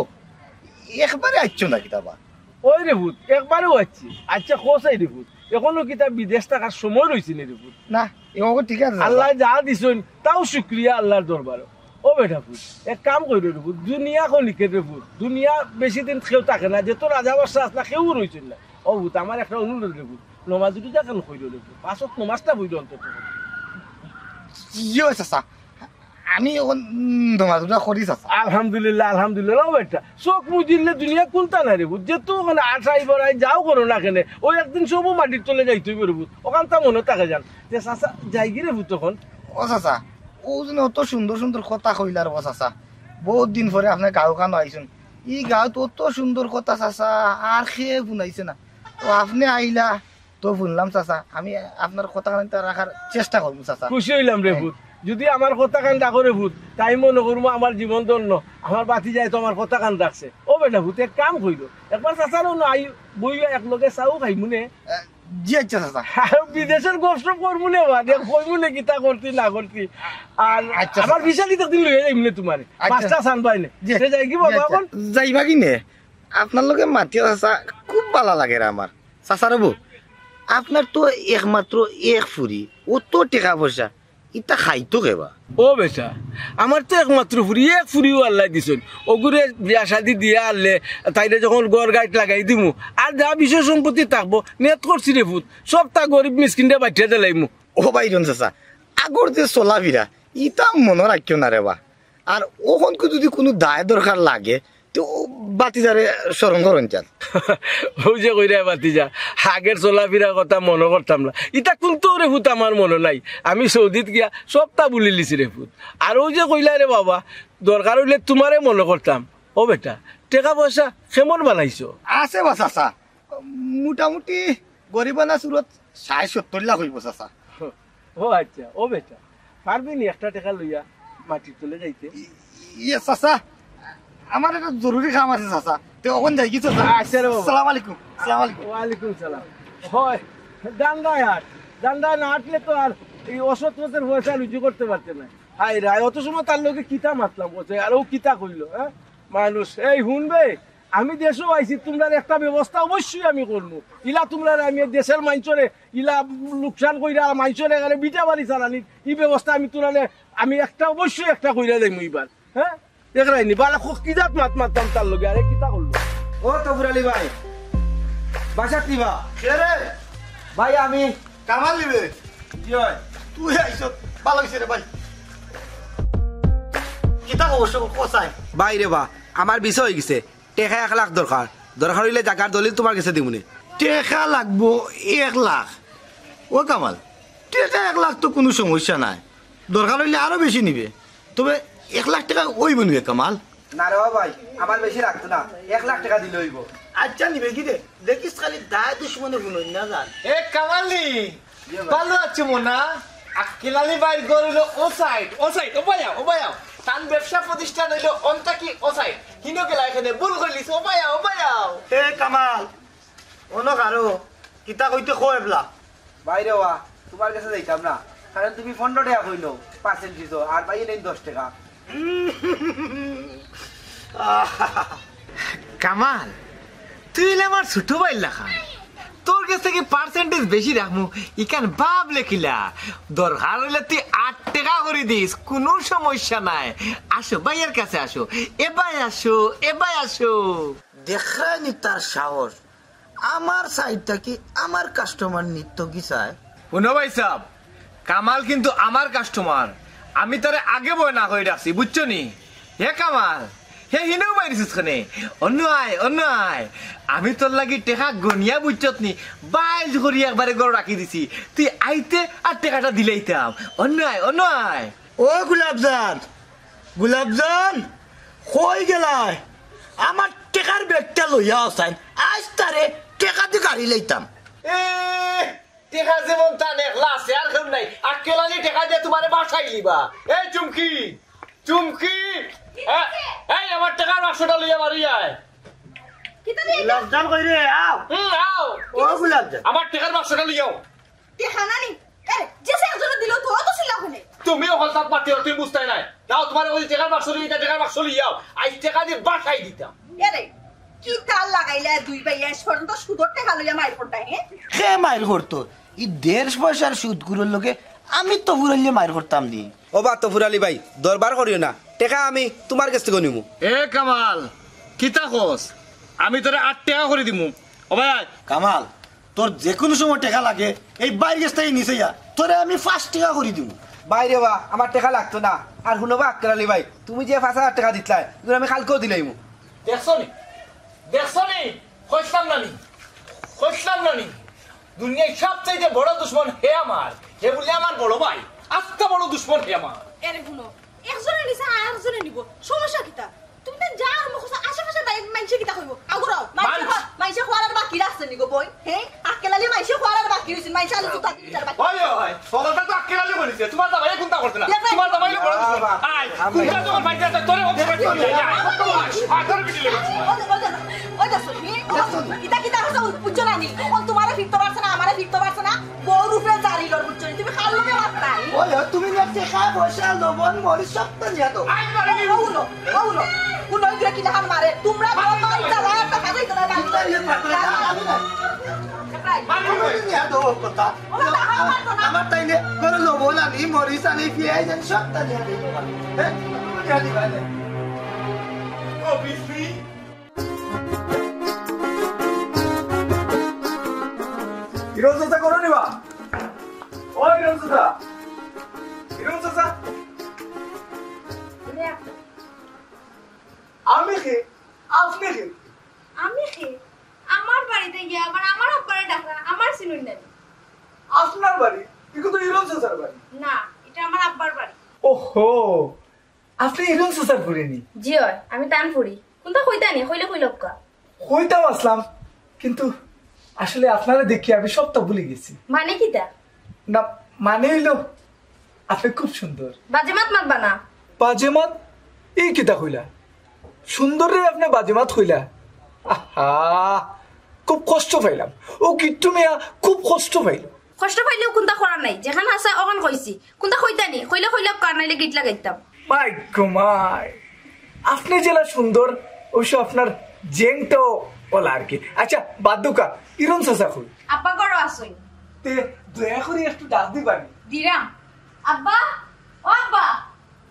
একবারে আইচ্ছ না কিতা বা? ওই রে পুত, একবারেও আইছি। আচ্ছা, কও চাই রে পুত, এখনো কিতা বিদেশ থাকার সময় রইছে নি রে পুত? না, এ বাবা ঠিক আছে। আল্লায় যা দিছইন, তাও শুক্রিয়া আল্লার দরবারো। ও বেটা পুত, এক কাম কইরো রে পুত, দুনিয়া ক্ষণিকের রে পুত, দুনিয়া বেশি দিন কেউ থাকে না, যেত রাজা বাদশা আছলা, কেউ রইছইন না। ও পুত, আমার একটা অনুরোধ রে পুত, নমাজ রোজা কেন কইরো রে পুত, পাঁচ ওয়াক্ত নমাজটা পইরো অন্তত। জি অয় চাচা, আমি অখন, উম, নমাজ রোজা করি চাচা। আলহামদুলিল্লাহ, আলহামদুলিল্লাহ। ও বেটা, চউখ মুজিলে দুনিয়া কুন্তা নাই রে পুত। যেত মানে আশাই বড়াই যাও করো না কেনে, ওই একদিন সবও মাটির তলে যাইতই অইবো রে পুত। অখানতা মনো থাকে যান। তে চাচা, যাইগি রে পুত অখন? ও চাচা, অউ যে অত সুন্দর সুন্দর কথা কইলা রে ও চাচা। বউত দিন পরে আপনে গাঁও খানো আইছইন। ই গাঁওত অত সুন্দর কথা চাচা, আর কেউ হুনাইছে না। তো আপনে আইলা, তো হুনলাম চাচা, আমি আপনার কথাখান রাখার চেষ্টা করমু চাচা। খুশি অইলাম রে পুত। যুদি আমার কথাখান রাখো রে পুত, তাই মনো করমু আমার জীবন ধন্য। আমার ভাতিজায় তো আমার কথাখান রাখছে। ও বেটা পুত, এক কাম কইরো, একবার চাচার অনো আই, বইয়া একলগে চাও খাইমু নে। আহ, জি আচ্ছা চাচা। আর বিদেশর গফসফ করমু নে বা, দেখ কইমু নে কিতা করছি না করছি। আর আচ্ছা আমার চাচা। ভিসা কিতা দিন লইয়া যাইমু নে তুমারে। আচ্ছা। পাঁচটা সান পাই নে। জি। তে যাইগি বাবা জি আচ্ছা। অখন? যাইবা কি নে? আপনার লগে মাতিয়া চাচা খুব বালা লাগের আমার। চাচা রে বউ, আপনার তো একমাত্র এক ফুরি, অত টেকা পয়সা, ইতা খাইতো কেবা? ও বেটা, আমার তো একমাত্র ফুরি, এক ফুরিও আল্লায় দিছইন। অগুরে বিয়া শাদি দিয়া আনলে, তাইরে যখন ঘর গাইট লাগাই দিমু, আর যা বিষয় সম্পত্তি থাকবো, নেত করছি রে পুত, সবতা গরিব মিসকিনরে বাটিয়া দিলাইমু। ও ভাইজান চাচা, আগর যে চলাফিরা, ইতা মনো রাখিও না রে বা। আর অখনকু যুদি কুনু দায় দরকার লাগে, তে অউ ভাতিজারে স্মরণ করইন যান। অউ যে কইরায় ভাতিজা, আগের চলাফিরার কথা মনো করতাম না। ইতা কুন্তাউ রে পুত আমার মনো নাই। আমি সৌদিত গিয়া সবতা ভুলিলিছি রে পুত। আর অউ যে কইলায় রে বাবা, দরকার অইলে তুমারে মনো করতাম। ও বেটা, টেকা পয়সা কেমন বানাইছো? আছে বা চাচা, মোটামুটি গরিবানা সুরত ষাইট সত্তইর লাখ অইবো চাচা। ও আচ্ছা, ও বেটা, পারবে নি একটা টেকা লইয়া মাটির তলে যাইতে? ইয়ে চাচা, আমার একটা জরুরি কাম আছে চাচা, তে অখন যাই কি চাচা? আচ্ছা রে বাবা। সালাম আলাইকুম। সালাম আলাইকুম। ওয়ালাইকুম সালাম। হয়, ডান্ডায় হাট। ডান্ডায় না হাটলে তো আর এই অসৎ পথের পয়সা রুজি করতে পারতে না। হায় রে, অত সময় তার লগে কিতা মাতলাম বলছে, আর ও কিতা কইলো, হ্যাঁ? মানুষ, এই হুনবে, আমি দেশো আইছি, তোমরার একটা ব্যবস্থা অবশ্যই আমি করমু। ইলা তোমরারে আমি দেশের মাইনষরে ইলা লোকসান কইরা, মাইনষরে এখানে বিটা বাড়ি চালানি, ই ব্যবস্থা আমি তোমরারে, আমি একটা অবশ্যই একটা কইরা দেমু ইবার। হ্যাঁ, দেখরায়নি বালা খুব কি জাত মাত মাততাম তার লগে, আরে কিতা করলো? ও তফুর আলী ভাই, বাসাত নিবা? কে রে? ভাই আমি। কামাল নিবে? কি হয়? তুই আইছ, ভালা হইছে রে ভাই। কিতা খবর সব কোথায়? ভাই রে বা, আমার ভিসা হয়ে গেছে, টেকা এক লাখ দরকার। দরকার হইলে জাগার দলিল তোমার গেছে দিমুনে। টেকা লাগবো এক লাখ? ও কামাল, টেকা এক লাখ তো কুনু সমস্যা নাই, দরকার হইলে আরো বেশি নিবে, তবে এক লাখ টেকা অইবো নিবে কামাল? না রে ভাই, আমার বেশি লাগতো না, এক লাখ টেকা দিলে অইবো। আচ্ছা, নিবে কি রে? দেখিস খালি দায় দুশমনে গুণ না জান। এ কামালি, ভালো আছো মোনা? আক্কেল আলী ভাইর ঘর হইলো ও সাইড, ও সাইড, ও ভাইয়া, ও ভাইয়া। তান ব্যবসা প্রতিষ্ঠান হইলো অন্তাকি ও সাইড। হিনো গেলা এখানে ভুল করলিস, ও ভাইয়া, ও ভাইয়া। এ কামাল, অনো কারো কিতা কইতে কো এবলা? বাইরে ওয়া, তোমার কাছে যাইতাম না, কারণ তুমি পনেরো টাকা কইলো পার্সেন্ট দিছো, আর ভাই নেই দশ টাকা। কামাল, তুই হইলে আমার ছোট ভাইর লাখান, তোর কাছ থেকে পার্সেন্টেজ বেশি রাখমু, ইখান ভাবলে কিলা? দরকার হইলে তুই আট টাকা করি দিস, কুনু সমস্যা নাই। আসো, ভাইয়ার কাছে আসো, এ ভাই আসো, এ ভাই আসো। দেখরায়নি তার সাহস, আমার সাইড থাকি আমার কাস্টমার নিত্য কি চায়? হুনো ভাই সাব, কামাল কিন্তু আমার কাস্টমার, আমি তারে আগে বয় না কই রাখছি, বুঝছো নি? হে কামাল, হে হিনেও বাইরিছিস কেনে? অন্য আয়, অন্য আয়, আমি তোর লাগি টেকা গনিয়া বুঝছত নি, বাইল করি একবারে ঘর রাখি দিছি, তুই আইতে আর টেকাটা দিলাইতাম। অন্য আয়, অন্য আয়। ও গোলাপজান, গোলাপজান, কই গেলায়? আমার টেকার ব্যাগটা লইয়া আসাইন, আজ তারে টেকা দি গাড়ি লইতাম। এ, টেকা যেমন তান একলা আছে, আর কেউ নাই। আক্কেল আলী টেকা দিয়া তোমারে বাসাই লিবা। এই চুমকি, চুমকি, এ, এই আমার টেকার বাক্সটা লইয়া বাড়ি আয়। কিতা দিয়ে? গোলাপজান কই রে? আও। হুম, আও। ও গোলাপজান। আমার টেকার বাক্সটা লইয়াও। টেকা নানি? এ, যে সে একজনে দিল তো, অত চিল্লা কেনে? তুমিও হলতাত পাতি, তুমি বুঝতায় নাই। দাও, তোমার ওই টেকার বাক্স লইয়া, টেকার বাক্স লইয়াও। আজ টেকা দি বাসাই দিতাম। এরে, কিতা লাগাইলা দুই ভাই, আজ পর্যন্ত সুদর টেকা লইয়া মাইর করতায়, হ্যাঁ? কে মাইর করতো? ই দেড় পয়সার সুদ গুলোর লগে আমি তো ফুরাইলে মাইর করতাম নি। ও বা তো ফুরালি ভাই, দরবার করিও না, টেকা আমি তোমার কাছ থেকে নিমু। এ কামাল, কিতা কস? আমি তোরে আট টেকা করি দিমু। ও ভাই, আয়। কামাল, তোর যে কোনো সময় টেকা লাগে, এই বাইর গেছ থাকি নিছে যা, তোরে আমি পাঁচ টেকা করি দিমু। বাইরে বা, আমার টেকা লাগতো না। আর হুনো বা আক্কেল আলী ভাই, তুমি যে পাঁচ হাজার টেকা দিতলায়, এগুলো আমি কালকেও দিলাইমু। দেখছো নি? দেখছো নি? কইছিলাম না নি? কইছিলাম না নি? দুনিয়ার সবচাইতে বড় দুশমন হে আমার। হে বুলে আমার বড় ভাই। আস্তা বড় দুশমন হে আমার। এরে হুনো, একজনে নিছে, আর একজনে নিব। সমস্যা কিতা? তুমি তো যা আরম্ভ করছো, আশেপাশে তাই মাইনষে কিতা কইবো? আগুরাও, মাইনষে মান- খা-, মাইনষে খোয়ার আর বাকি রাখছে নি গো বই? হে? আক্কেল আলী মাইনষে খোয়ার আর বাকি রইছে, মাইনষে আলু জুতা দি বিচার বাকি। ওই, ওই, ওই, সকালটা তো আক্কেল আলী বলেছে। তোমার জামাই কোনটা করছে না? দেখো। তোমার জামাই বড় দুশমন। আয়, কোনটা তোমার ভাইটা আছে? তোরে অত সময় করছে। আয়, আয়, আয়, তোরে পিটিয়ে লেগে। ওই যে, ওই যে, ওই যে, হুম, ওই যে, ইতা কিতা কথা বুঝছো না নি? ও তোমারে ফিরতে পারছে না, আমারে ফিরতে পারছে না। বউর উপরে জারি লর বুঝছো নি? তুমি কার লগে মারতায়? ওই, ওই, তুমি না টেকা, পয়সা, লবণ, মরিচ সব তো নিয়া তো। আয়, মারি নি। ওগুলো, ওগুলো। কোন ওই যে কি লাহান মারে? তোমরা তো মারি চালায়, একটা কাজই চালায়, বাড়ি চালায়। আমি না। প্রায়। মারি নি। তুমি নিয়া তো কথা। ওরা তো আমার তো না। আমার তাই নে, করে লবণ আনি, মরিচ আনি, পেঁয়াজ আনি, সব তো নিয়া দিই তোমার। হ্যাঁ? তুমি নিয়া দিবা নে। ও, বিশ মিনিট। হিরো চাচা করো নিবা? ও হিরো চাচা, হিরো চাচা। আমি কি? আপনি কি? আমি কি? আমার বাড়িতে গিয়া আবার আমার আব্বারে ডাকরা, আমার চিনুন না। আপনার বাড়ি? এটা তো হিরো চাচার বাড়ি। না, এটা আমার আব্বার বাড়ি। ওহো, আপনি হিরো চাচার ফুরি নি? জি অয়, আমি তান ফুরি। কোনটা কইতা নি? কইলে কইলক্কা। কইতাম আসলাম, কিন্তু আসলে আপনারে দেখি আমি সবটা ভুলি গেছি। মানে কিতা? না, মানে অইলো, আপনে খুব সুন্দর। বাজে মাত মাতবা না। বাজে মাত? ই কিতা কইলা? সুন্দররে আপনে বাজে মাত কইলা? আহা, খুব কষ্ট পাইলাম। অউ কিট্টু মিয়া খুব কষ্ট পাইলো। কষ্ট পাইলেও কুন্তা করার নাই, যেখান হাছা অখান কইছি। কুন্তা কইতা নি? কইলে কইলাম, কার নাইলে গিট লাগাইতাম। মাই গো মাই, আপনে যেলা সুন্দর, অবশ্য আপনার জেংটাও অলা আর কি। আচ্ছা, বাদ দেউক্কা, ইরন চাচা কই? আব্বা ঘরো আছইন। তে দয়া করি একটু ডাক দিবা নি? দিরাম। আব্বা, ও আব্বা,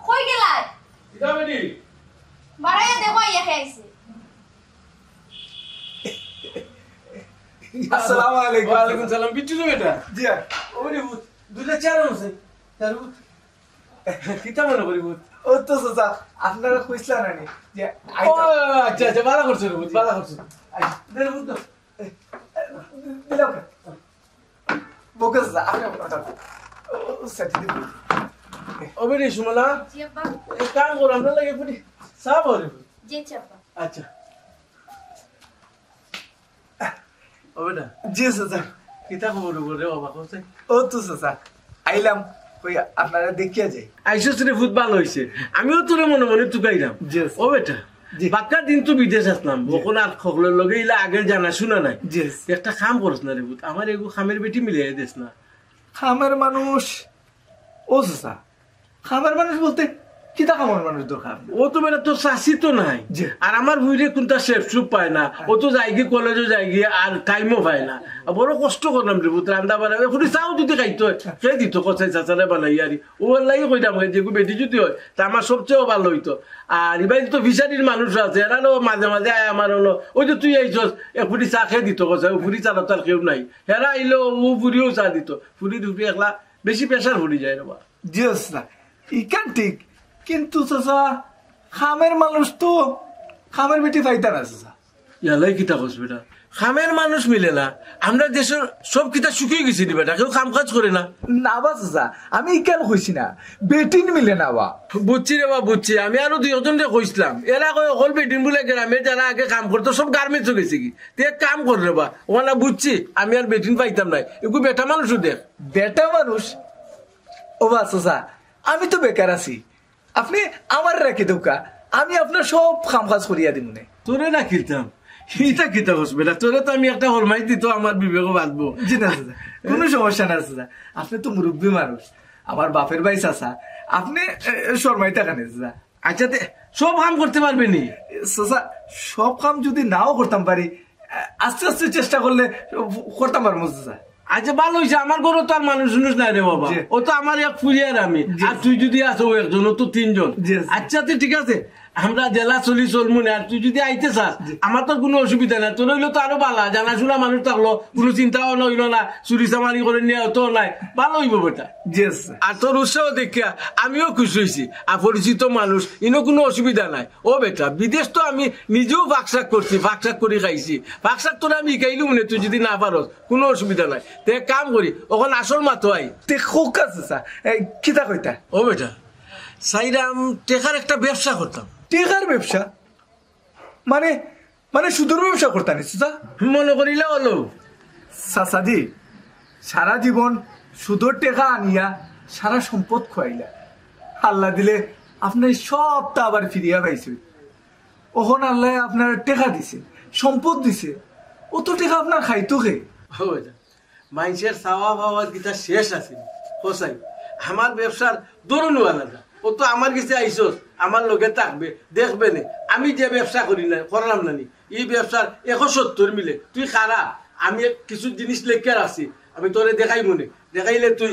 কই গেলায়? কিতা বেটি? বাড়াইয়া দেখো, আইয়া কে আইছে। আসসালামু আলাইকুম। ওয়ালাইকুম সালাম। বিট্টু তো বেটা? জি। ও রে পুত, দুইটা চেয়ার আছে। চেয়ার পুত। কিতা মনে করি পুত? ও তো চাচা, আপনারে কইছিলা না নি যে ও, আইতাম। আচ্ছা, আচ্ছা, ভালা করছো রে পুত, ভালা করছো। আচ্ছা, দে রে পুত, দে। এ, এ, দিলাম। বউকে চাচা, আপনে ওটা, ও, ও, সেটা দিন। ও বেটি, সুমনা, জি আব্বা। এক কাম করো, আমরা লাগে পুরি চা বানাও রে পুত। জি আব্বা। আচ্ছা। ও বেটা। জি চাচা। কিতা খবর রে বাবা, কও চাই? ও তো চাচা, আইলাম, কই আপনারে দেখিয়া যাই। আইছস রে পুত, ভালা অইছে। আমিও তোরে মনে মনে তুকাইরাম। জি চাচা। ও বেটা, জি। বাক্কা দিন তো বিদেশ আছলাম, জি। অখন আর হকলর লগে ইলা আগের জানা শুনা নাই। জি চাচা। একটা কাম করস না রে পুত, আমারে এগু কামের বেটি মিলাই দেস না। কামের মানুষ? ও চাচা, কামের মানুষ বলতে কিতা কামের মানুষ দরকার? ও তো বেটা তোর চাচি তো নাই। জি। আর আমার ফুড়িয়ে কুন্তা শেপ সুপ পায় না। ও তো যায়গি, কলেজো যায়গি, আর টাইমও পায় না। আর বড় কষ্ট করলাম রে পুত, রান্দা বাড়া। এ ফুড়ি চাও যদি খাইতো অয়, কে দিত কও চাই চাচারে বানাইয়া রে। অউ লাগি কইরাম, যেগু বেটি যদি অয়, তে আমার সবচেয়ে ভালা অইতো। আর ইবায় তো ফিশারির মানুষ আছে, এরারও মাঝে মাঝে আয় আমার অনো, অউ যে তুই আইছস, এক ফুড়ি চা কে দিত কও চাই, অউ ফুড়ি ছাড়া তো আর কেউ নাই। হেরা আইলে অউ ফুড়িও চা দিত, ফুড়ি দুটি একলা বেশি প্রেশার পড়ি যায় রে বা। জি চাচা, ইখান ঠিক, কিন্তু চাচা, কামের মানুষ তো কামের বেটি পাইতা না চাচা। ইয়ালাই কিতা কস বেটা, কামের মানুষ মিলে না। আমরা দেশর সব কিতা শুকিয়ে গেছি নি বেটা, কেউ কাম কাজ করে না। না বা চাচা, আমি ইখান কইছি না, বেটিন মিলে না বা। বুঝছি রে বা, বুঝছি। আমি আরো দুই একজনরে কইছলাম, এরা কয় হকল বেটিন বুলে গ্রামে যারা আগে কাম করতো সব গার্মেন্টসো গেছেগি। তে এক কাম কর রে বা, অলা বুঝছি, আমি আর বেটিন পাইতাম নায়, এগু বেটা মানুষও দেখ। বেটা মানুষ? ও বা চাচা, আমি তো বেকার আছি, আপনে আমারে রাখি দেউক্কা, আমি আপনার সব কাম কাজ করিয়া দিমুনে। তোরে রাখিতাম? ইতা কিতা কস বেটা? তোরে তো আমি একটা হরমাই দিতো আমার বিবেকও বাঁধবো। জি না চাচা, কুনু সমস্যা না চাচা, আপনে তো মুরব্বি মানুষ, আমার বাপের ভাই চাচা, আপনে, এ, শরমাইতা কেনে চাচা? আচ্ছা, তে সব কাম করতে পারবে নি? চাচা, সব কাম যদি নাও করতাম পারি, আস্তে আস্তে চেষ্টা করলে করতাম পারমু চাচা। আচ্ছা, ভালা অইছে, আমার ঘরো তো আর মানুষ উনুষ নাই রে বাবা। জি। ও তো আমার এক ফুড়ি আর আমি। জি। আর তুই যদি আছো একজন, ও তো তিনজন। জি, জি। আচ্ছা, তে ঠিক আছে, আমরা যেলা চলি চলমুনে, আর তুই যদি আইতে চাস, জি। আমার তো কুনু অসুবিধা নাই। তোর অইলে তো আরো ভালা, জানাশুনা মানুষ থাকলো, কুনু চিন্তাও অইলো না, চুরি চামারি করে নিয়া অত নাই, ভালা অইবো বেটা। জি, স্যার। আর তোর উৎসাহ দেখিয়া আমিও খুশি অইছি। আর পরিচিত মানুষ, ইনো কুনু অসুবিধা নাই। ও বেটা, বিদেশ তো আমি নিজেও ফাকশাক করছি, ফাকশাক করি খাইছি। ফাকশাক তোরে আমি শিখাইলুমুনে, তুই যদি না পারস, কুনু অসুবিধা নাই। তে এক কাম করি, অখন আসল মাতো আই। তে কউক্কা চাচা, এ, কিতা কইতা? ও বেটা, চাইরাম টেকার একটা ব্যবসা করতাম। টেকার ব্যবসা? মানে, মানে সুদর ব্যবসা করতা নি চাচা? মনে করিলে অইলো। চাচাজি, সারা জীবন সুদর টেকা আনিয়া সারা সম্পদ খুয়াইলা। আল্লায় দিলে আপনে সবতা আবার ফিরিয়া পাইছইন। অখন আল্লায় আপনারে টেকা দিছে, সম্পদ দিছে, অত টেকা আপনার খাইতো কে? ও বেটা, মাইনষের চাওয়া পাওয়ার কিতা শেষ আছে নি? কও চাই, আমার ব্যবসার ধরনউ আলাদা। ও তো আমার গেছে আইছস, আমার লগে থাকবে, দেখবে নে। আমি যে ব্যবসা করি না, করলাম না নি, ই ব্যবসার একশো সত্তর মিলে। তুই খাড়া, আমি এক কিছু জিনিস লেখিয়া রাখছি, আমি তোরে দেখাইমুনে। দেখাইলে তুই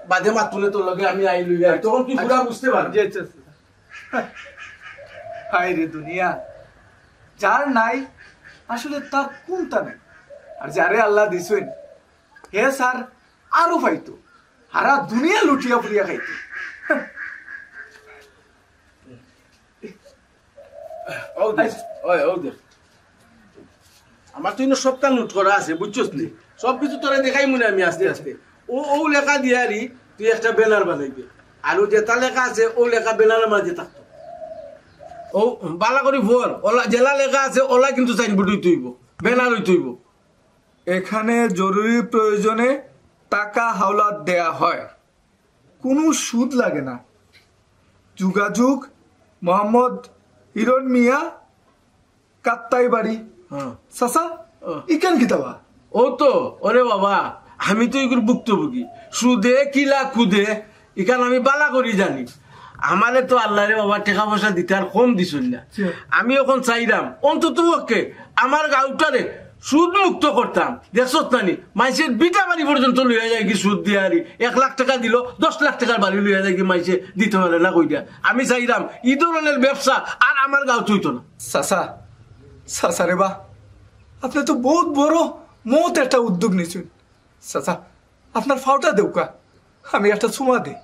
বাদে মাতমুনে, তোর লগে আমি আইলু, তখন তুই পুরা বুঝতে পারবি। জি, আচ্ছা, আচ্ছা। হায় রে দুনিয়া, যার নাই আসলে তার কুন্তা নাই। আর যারে আল্লায় দিছইন, হে স্যার আরো পাইতো, হারা দুনিয়া লুটিয়া পুড়িয়া খাইতো। অউ দেখ, অউ দেখ। আমার তো ইনো সবতা নোট করা আছে, বুঝছস নি? সব কিছু তোরে দেখাইমুনে আমি আস্তে আস্তে। অউ, অউ লেখা দিয়া রে, তুই একটা ব্যানার বানাইবে। আর অউ যেতা লেখা আছে, অউ লেখা ব্যানারর মাঝে থাকতো। অউ ভালা করি পড়, অলা যেলা লেখা আছে, অলা কিন্তু সাইনবোর্ড অইতো অইবো, ব্যানার অইতো অইবো। এখানে জরুরি প্রয়োজনে টাকা হাওলাত দেয়া হয়, কোনো সুদ লাগে না। যোগাযোগ মোহাম্মদ হিরণ মিয়া, কাত্তাই বাড়ি। হ্যাঁ। চাচা, হ্যাঁ। ইখান কিতা বা? ও তো, ওরে বাবা, আমি তো ইগুর ভুক্তভোগী। সুদে কিলা কুদে, ইখান আমি বালা করি জানি। আমারে তো আল্লায় রে বাবা টেকা পয়সা দিতে আর কম দিছইন না। জি। আমি অখন চাইরাম, অন্তত পক্ষে আমার গাঁওটারে সুদ মুক্ত করতাম। দেখছত না নি, মাইনষের ভিটা বাড়ি পর্যন্ত লইয়া যায়গি সুদ দিয়া আরি। এক লাখ টেকা দিলো, দশ লাখ টেকার বাড়ি লইয়া যায়গি মাইনষে দিতে পারে না কইরা। আমি চাইরাম, ই ধরনের ব্যবসা আর আমার গাঁওত অইতো না। চাচা, চাচা রে বা, আপনে তো বউত বড় মহৎ একটা উদ্যোগ নিছইন। চাচা, আপনার পাওটা দেউক্কা, আমি একটা চুমা দেই।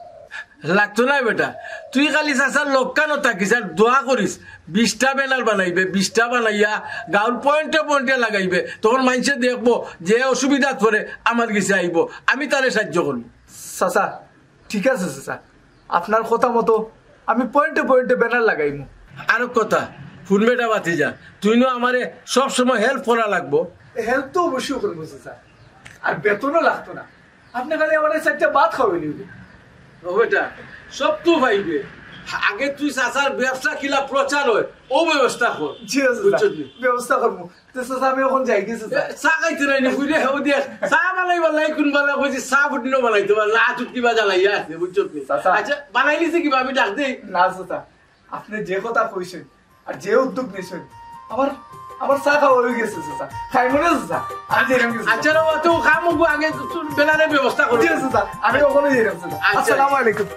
লাগতো নায় বেটা, তুই খালি চাচার লগে থাকিস আর দোয়া করিস। বিশটা ব্যানার বানাইবে, বিশটা বানাইয়া গাঁওর পয়েন্টে পয়েন্টে লাগাইবে, তখন মাইনষে দেখবো যে অসুবিধাত পড়ে আমার গেছে আইবো, আমি তারে সাহায্য করমু। চাচা, ঠিক আছে চাচা, আপনার কথা মতো আমি পয়েন্টে পয়েন্টে ব্যানার লাগাইমু। আরো কথা, হুন বেটা ভাতিজা, তুই নু আমারে সব সময় হেল্প করা লাগবো। হেল্প তো অবশ্যই করমু চাচা, আর বেতনও লাগতো না, আপনে খালি আমারে চাইরটা ভাত খাওয়াইলে অইবো। ও বেটা, সব তো পাইবে, আগে তুই চাচার ব্যবসা কিলা প্রচার অয়, অউ ব্যবস্থা কর। জি আছে চাচা, বুঝছত নি? ব্যবস্থা করমু। তে চাচা, আমি অখন যাইগি চাচা। এ, চা খাইতে নাই নি, বুঝলে? ও দিয়া, চা বানাইবার লাগি কোন বালা কইছি, চা ফুটিনো বানাইতে পারে না, আতুত কিবা জ্বালাইয়া আছে, বুঝছত নি? চাচা। আচ্ছা, বানাইলিছে কিবা, আমি ডাক দেই? না চাচা, আপনে যে কথা কইছইন, আর যে উদ্যোগ নিছইন, আমার, আমার চা খাওয়া অইগেছে চাচা। খাইমু নে চাচা, আমি যাইরাম গি চাচা। আচ্ছা রে, অত কাম অগু আগে তোর ব্যানারের ব্যবস্থা করো। জি চাচা, আমি অখনউ যাইরাম চাচা। আচ্ছা। আসসালামু আলাইকুম।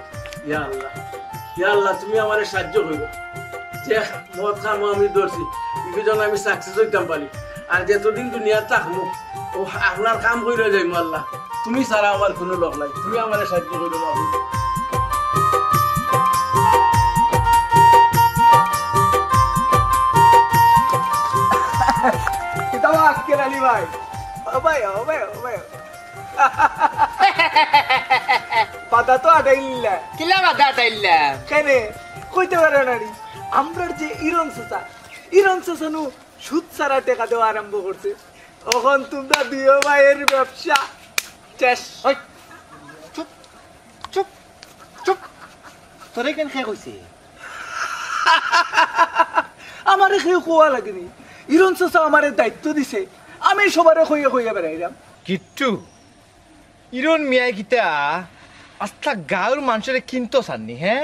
ইয়া আল্লাহ, ইয়া আল্লাহ, তুমি আমারে সাহায্য করো। যে মহৎ কামো আমি ধরছি, ইগু যেন আমি সাকসেস অইতাম পারি। আর যতদিন দুনিয়াত থাকমু, ও আপনার কাম কইরা যাইমু আল্লাহ। তুমি ছাড়া আমার কোনো লোক নাই, তুমি আমারে সাহায্য করো বাবু। কিতা বা আক্কেল আলী ভাই? ও ভাই, ও ভাই, ও ভাই। বাধা তো আটাইলা। কিলা বাধা আটাইলা? কেনে? কইতে পারো না নি? আমরার যে ইরন চাচা, ইরন চাচা নু সুদ ছাড়া টেকা দেওয়া আরম্ভ করছে। অখন তুমরা দুইও ভাইর ব্যবসা শেষ। ওই, চুপ, চুপ, চুপ। তোরে কেন কে কইছে? আমারে কেউ কওয়া লাগেনি। ইরন চাচা আমারে দায়িত্ব দিছে, আমি সবারে কইয়া কইয়া বেড়াইরাম। কিট্টু, ইরন মিয়ায় কিতা আস্তা গাঁওর মানষরে কিনতো চাইরনি, হে?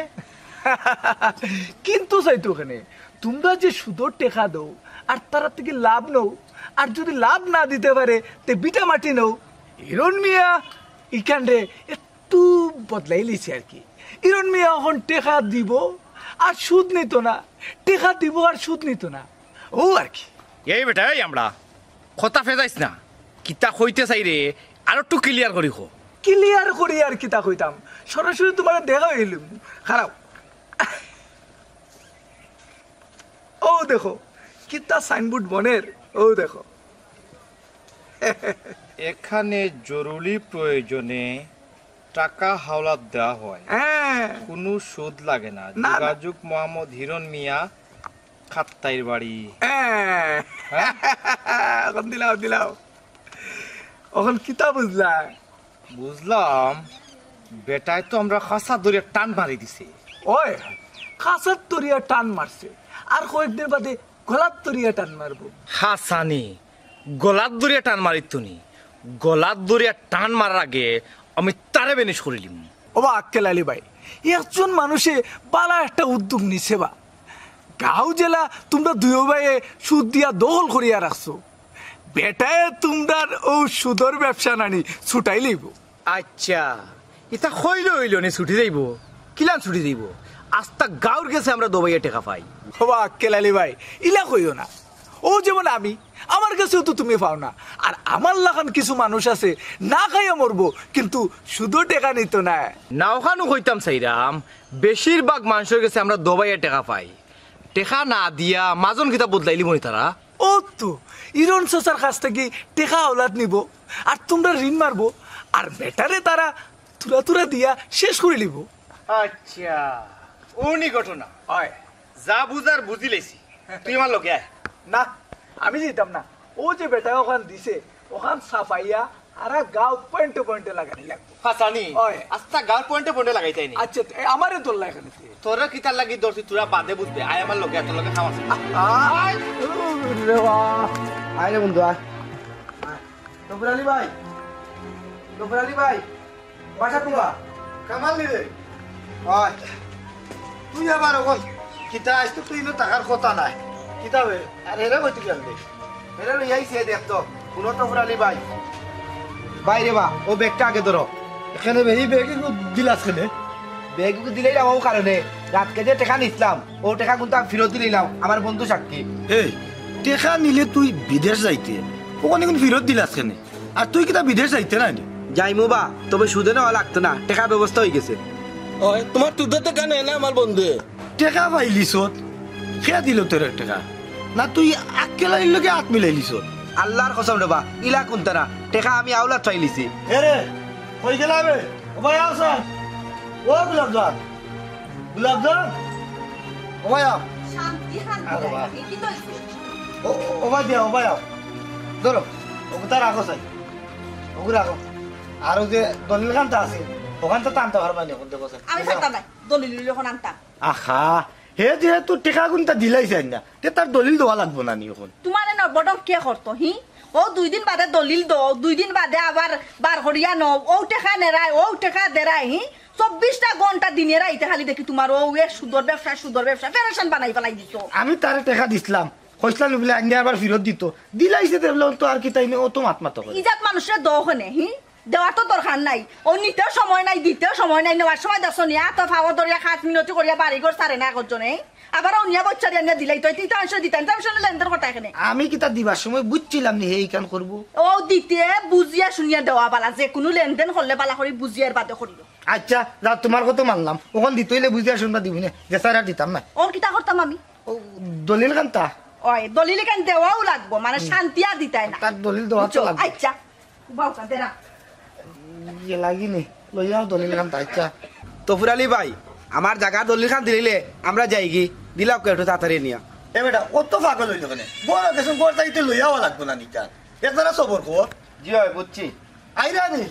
কিনতো চাইতো কেনে? তুমরা যে সুদর টেকা দেও, আর তারার থাকি লাভ নেও, আর যুদি লাভ না দিতে পারে, তে ভিটা মাটি নেও। ইরন মিয়া ইখানরে একটু বদলাইলিছে আর কি। ইরন মিয়া অখন টেকা দিবো আর সুদ নিতো না, টেকা দিবো আর সুদ নিতো না, অউ আর কি। এই বেটা, এই আমরা কথা ফেজাইস না, কিতা কইতে চাইরে আরো একটু ক্লিয়ার করি ক। ক্লিয়ার করি আর কিতা কইতাম, সরাসরি তুমারে দেখাইলিমু, খাড়াও। অউ দেখো, কিতা সাইনবোর্ড বনের, অউ দেখো। এখানে জরুরি প্রয়োজনে টাকা হাওলাত দেওয়া হয়। হ্যাঁ। কোনো সুদ লাগে না। না, না। যোগাযোগ মোহাম্মদ হিরণ মিয়া, কাত্তাইর বাড়ি। হ্যাঁ। হ্যাঁ? অখন দিলাও, দিলাও। অখন কিতা বুঝলা? বুঝলাম, বেটায় তো আমরার খাসা ধরিয়া টান মারি দিছে। ওই, খাসাত ধরিয়া টান মারছে, আর কয়েকদিন বাদে গলাত ধরিয়া টান মারবো। হাছানি, গলাত ধরিয়া টান মারিতো নি। গলাত ধরিয়া টান মারার আগে আমি তারে বেনিশ করিলিমু। ওবা আক্কেল আলী ভাই, একজন মানুষে বালা একটা উদ্যোগ নিছে বা। গাঁও যেলা তুমরা দুইও ভাইয়ে সুদ দিয়া দখল করিয়া রাখছো, বেটায় তুমরার অউ সুদর ব্যবসা নানি ছুটাইলিবো। আইচ্ছা, ইতা কইলে অইলো নি ছুটি যাইবো? কিলান ছুটি যাইবো? আস্তা গাঁওর গেছে আমরা দবাইয়া টেকা পাই। ওবা আক্কেল আলী ভাই, ইলা কইও না। অউ যেমন আমি, আমার গেছেও তো তুমি পাও না। আর আমার লাখান কিছু মানুষ আছে, না খাইয়া মরবো, কিন্তু সুদর টেকা নিতো নায়। না, অখানউ কইতাম চাইরাম, বেশিরভাগ মানষর গেছে আমরা দবাইয়া টেকা পাই। টেকা না দিয়া মাজন কিতা বদলাইলিবো নি তারা? অউ তো, ইরন চাচার কাছ থাকি টেকা হাওলাত নিবো, আর তুমরার ঋণ মারবো, আর বেটারে তারা থুড়া থুড়া দিয়া শেষ করিলিবো। আইচ্ছা, অউ নি ঘটনা। অয়। যা বুঝার বুঝিলাইছি, তুই আমার লগে আয়। না, আমি যাইতাম না। অউ যে বেটায় অখান দিছে, অখান ছাপাইয়া আর গাঁও পয়েন্টে পয়েন্টে লাগানি লাগবো। হাসানি, ওই। আস্তা গাঁওর পয়েন্টে পয়েন্টে লাগাইতায় নি। আচ্ছা, এ, আমারে ধরলা এখানে তে। তোরে কিতার লাগি ধরছি, তোরা বাদে বুঝবে। আয় আমার লগে, তোর লগে খাওয়া আছে। আয়। রে বাবা। আয় রে বন্ধু, আয়। আয়। তফুর আলী ভাই। তফুর আলী ভাই। বাসা কুবা? কামাল নি রে। আয়। তুই আবার অখন কিতা আইস তো, তুই ইনো থাকার কথা নায়। কিতা বে? আর এরে কই তুই গেল রে? এরে লই আইছে দেখ তো। হুনো তফুর আলী ভাই। ভাই রে বা, ও ব্যাগটা আগে ধরো। এখানে বে, এই ব্যাগ ইগু দিলাস কেনে? ব্যাগ ইগু দিলাইলাম ও কারণে, রাতকে যে টেকা নিছলাম, ও টেকা কুনতা ফিরত দিলাইলাম, আমার বন্ধু সাক্ষী। এই, টেকা নিলে তুই বিদেশ যাইতে, অখন ইগুন ফিরত দিলাস কেনে? আর তুই কিতা বিদেশ যাইতে নায় নি? যাইমু বা, তবে সুদে নেওয়া লাগতো না, টেকা ব্যবস্থা অই গেছে। ওই, তোমার তুদে টেকা নেয় না আমার বন্ধু। টেকা পাইলিছত? কে দিল তোরে টেকা? না তুই আক্কেল আলীর লগে আত মিলাইলিছত? আল্লার কসম রে বা, ইলা কুনতা না, টেকা আমি আওলাত পাইলিছি। এ রে, কই গেলা বে? ও ভাই, আও স্যার। ও গোলাপজান। গোলাপজান। ও ভাই, আও। শান্তি, শান্তি আরে নাই। বাহ। এ কি তো অইছে? ও, ও, ও ভাই দিয়া, ও ভাই, আও। ধরো, ওগুতা রাখো স্যার। ওগু রাখো। আর ও যে দলিল খানতা আছে, অখানতা তো আনতা পারবা নি, অখন দেখো স্যার। আমি পারতাম না, দলিল অখন আনতাম। আহা, হে যেহেতু টেকা কুনতা দিলাইছে না, তে তার দলিল দেওয়া লাগবো না নি অখন? তোমারে নবডম কে করতো, হি? ও দুই দিন বাদে দলিল দেও, দুই দিন বাদে আবার বার করিয়া নেও, ও টেকা নেরায়, ও টেকা দেরায়, হি? চব্বিশটা ঘন্টা দিনে রাইতে খালি দেখি তোমার ও এ সুদর ব্যবসা, সুদর ব্যবসা, পেরেশান বানাই ফালাই দিছো। আমি তারে টেকা দিছলাম, কইছলাম বুলে আইনে আবার ফিরত দিত, দিলাইছে দেখলাম তো আর কিতা ইনো, ও তো মাত মাতো করে। ইজাত মানুষরে দেও কেনে, হি? দেওয়ার তো দরকার নাই। ও নিতেও সময় নাই, দিতেও সময় নাই, নেওয়ার সময় দেখছো নি, আতো ফাও ধরিয়া খাস মিনতি করিয়া বাড়ি ঘর ছাড়ে না একজনে। আবার ও নিয়া বচ্চারি আনিয়া দিলাই তো, ইতা অংশ দিতাম, ইতা অংশ লেনদেন করতা কেনে। আমি কিতা দিবার সময় বুঝছিলাম নি হে ইখান করবো? ও দিতে বুঝিয়া শুনিয়া দেওয়া বালা, যে কুনু লেনদেন করলে বালা করি বুঝিয়া এর বাদে করিও। আচ্ছা, যা তোমার কথা মানলাম, অখন দিতে অইলে বুঝিয়া শুনবা দিবি না, যে স্যার আর দিতাম না। ওর কিতা করতাম আমি? ও, দলিল খানতা? ওই, দলিল খান দেওয়াও লাগবো, মানে শান্তি আর দিতায় না। তার দলিল দেওয়া তো বুঝছো? লাগবো। আচ্ছা, বাউকা দেরা। ইয়ে লাগি নি, লইয়াও দলিল খানতা, আচ্ছা। তফুর আলী ভাই, আমার জাগা দলিল খান দিলে আমরা যাইগি, দিলাও কে একটু তাড়াতাড়ি নিয়া। এ বেটা, অত পাগল অইলো কেনে? বড় কিছু করতে ইতে লইয়াও লাগবো না নিতা। একজনা সবর কর। জি অয়, বুঝছি। আইরা নি,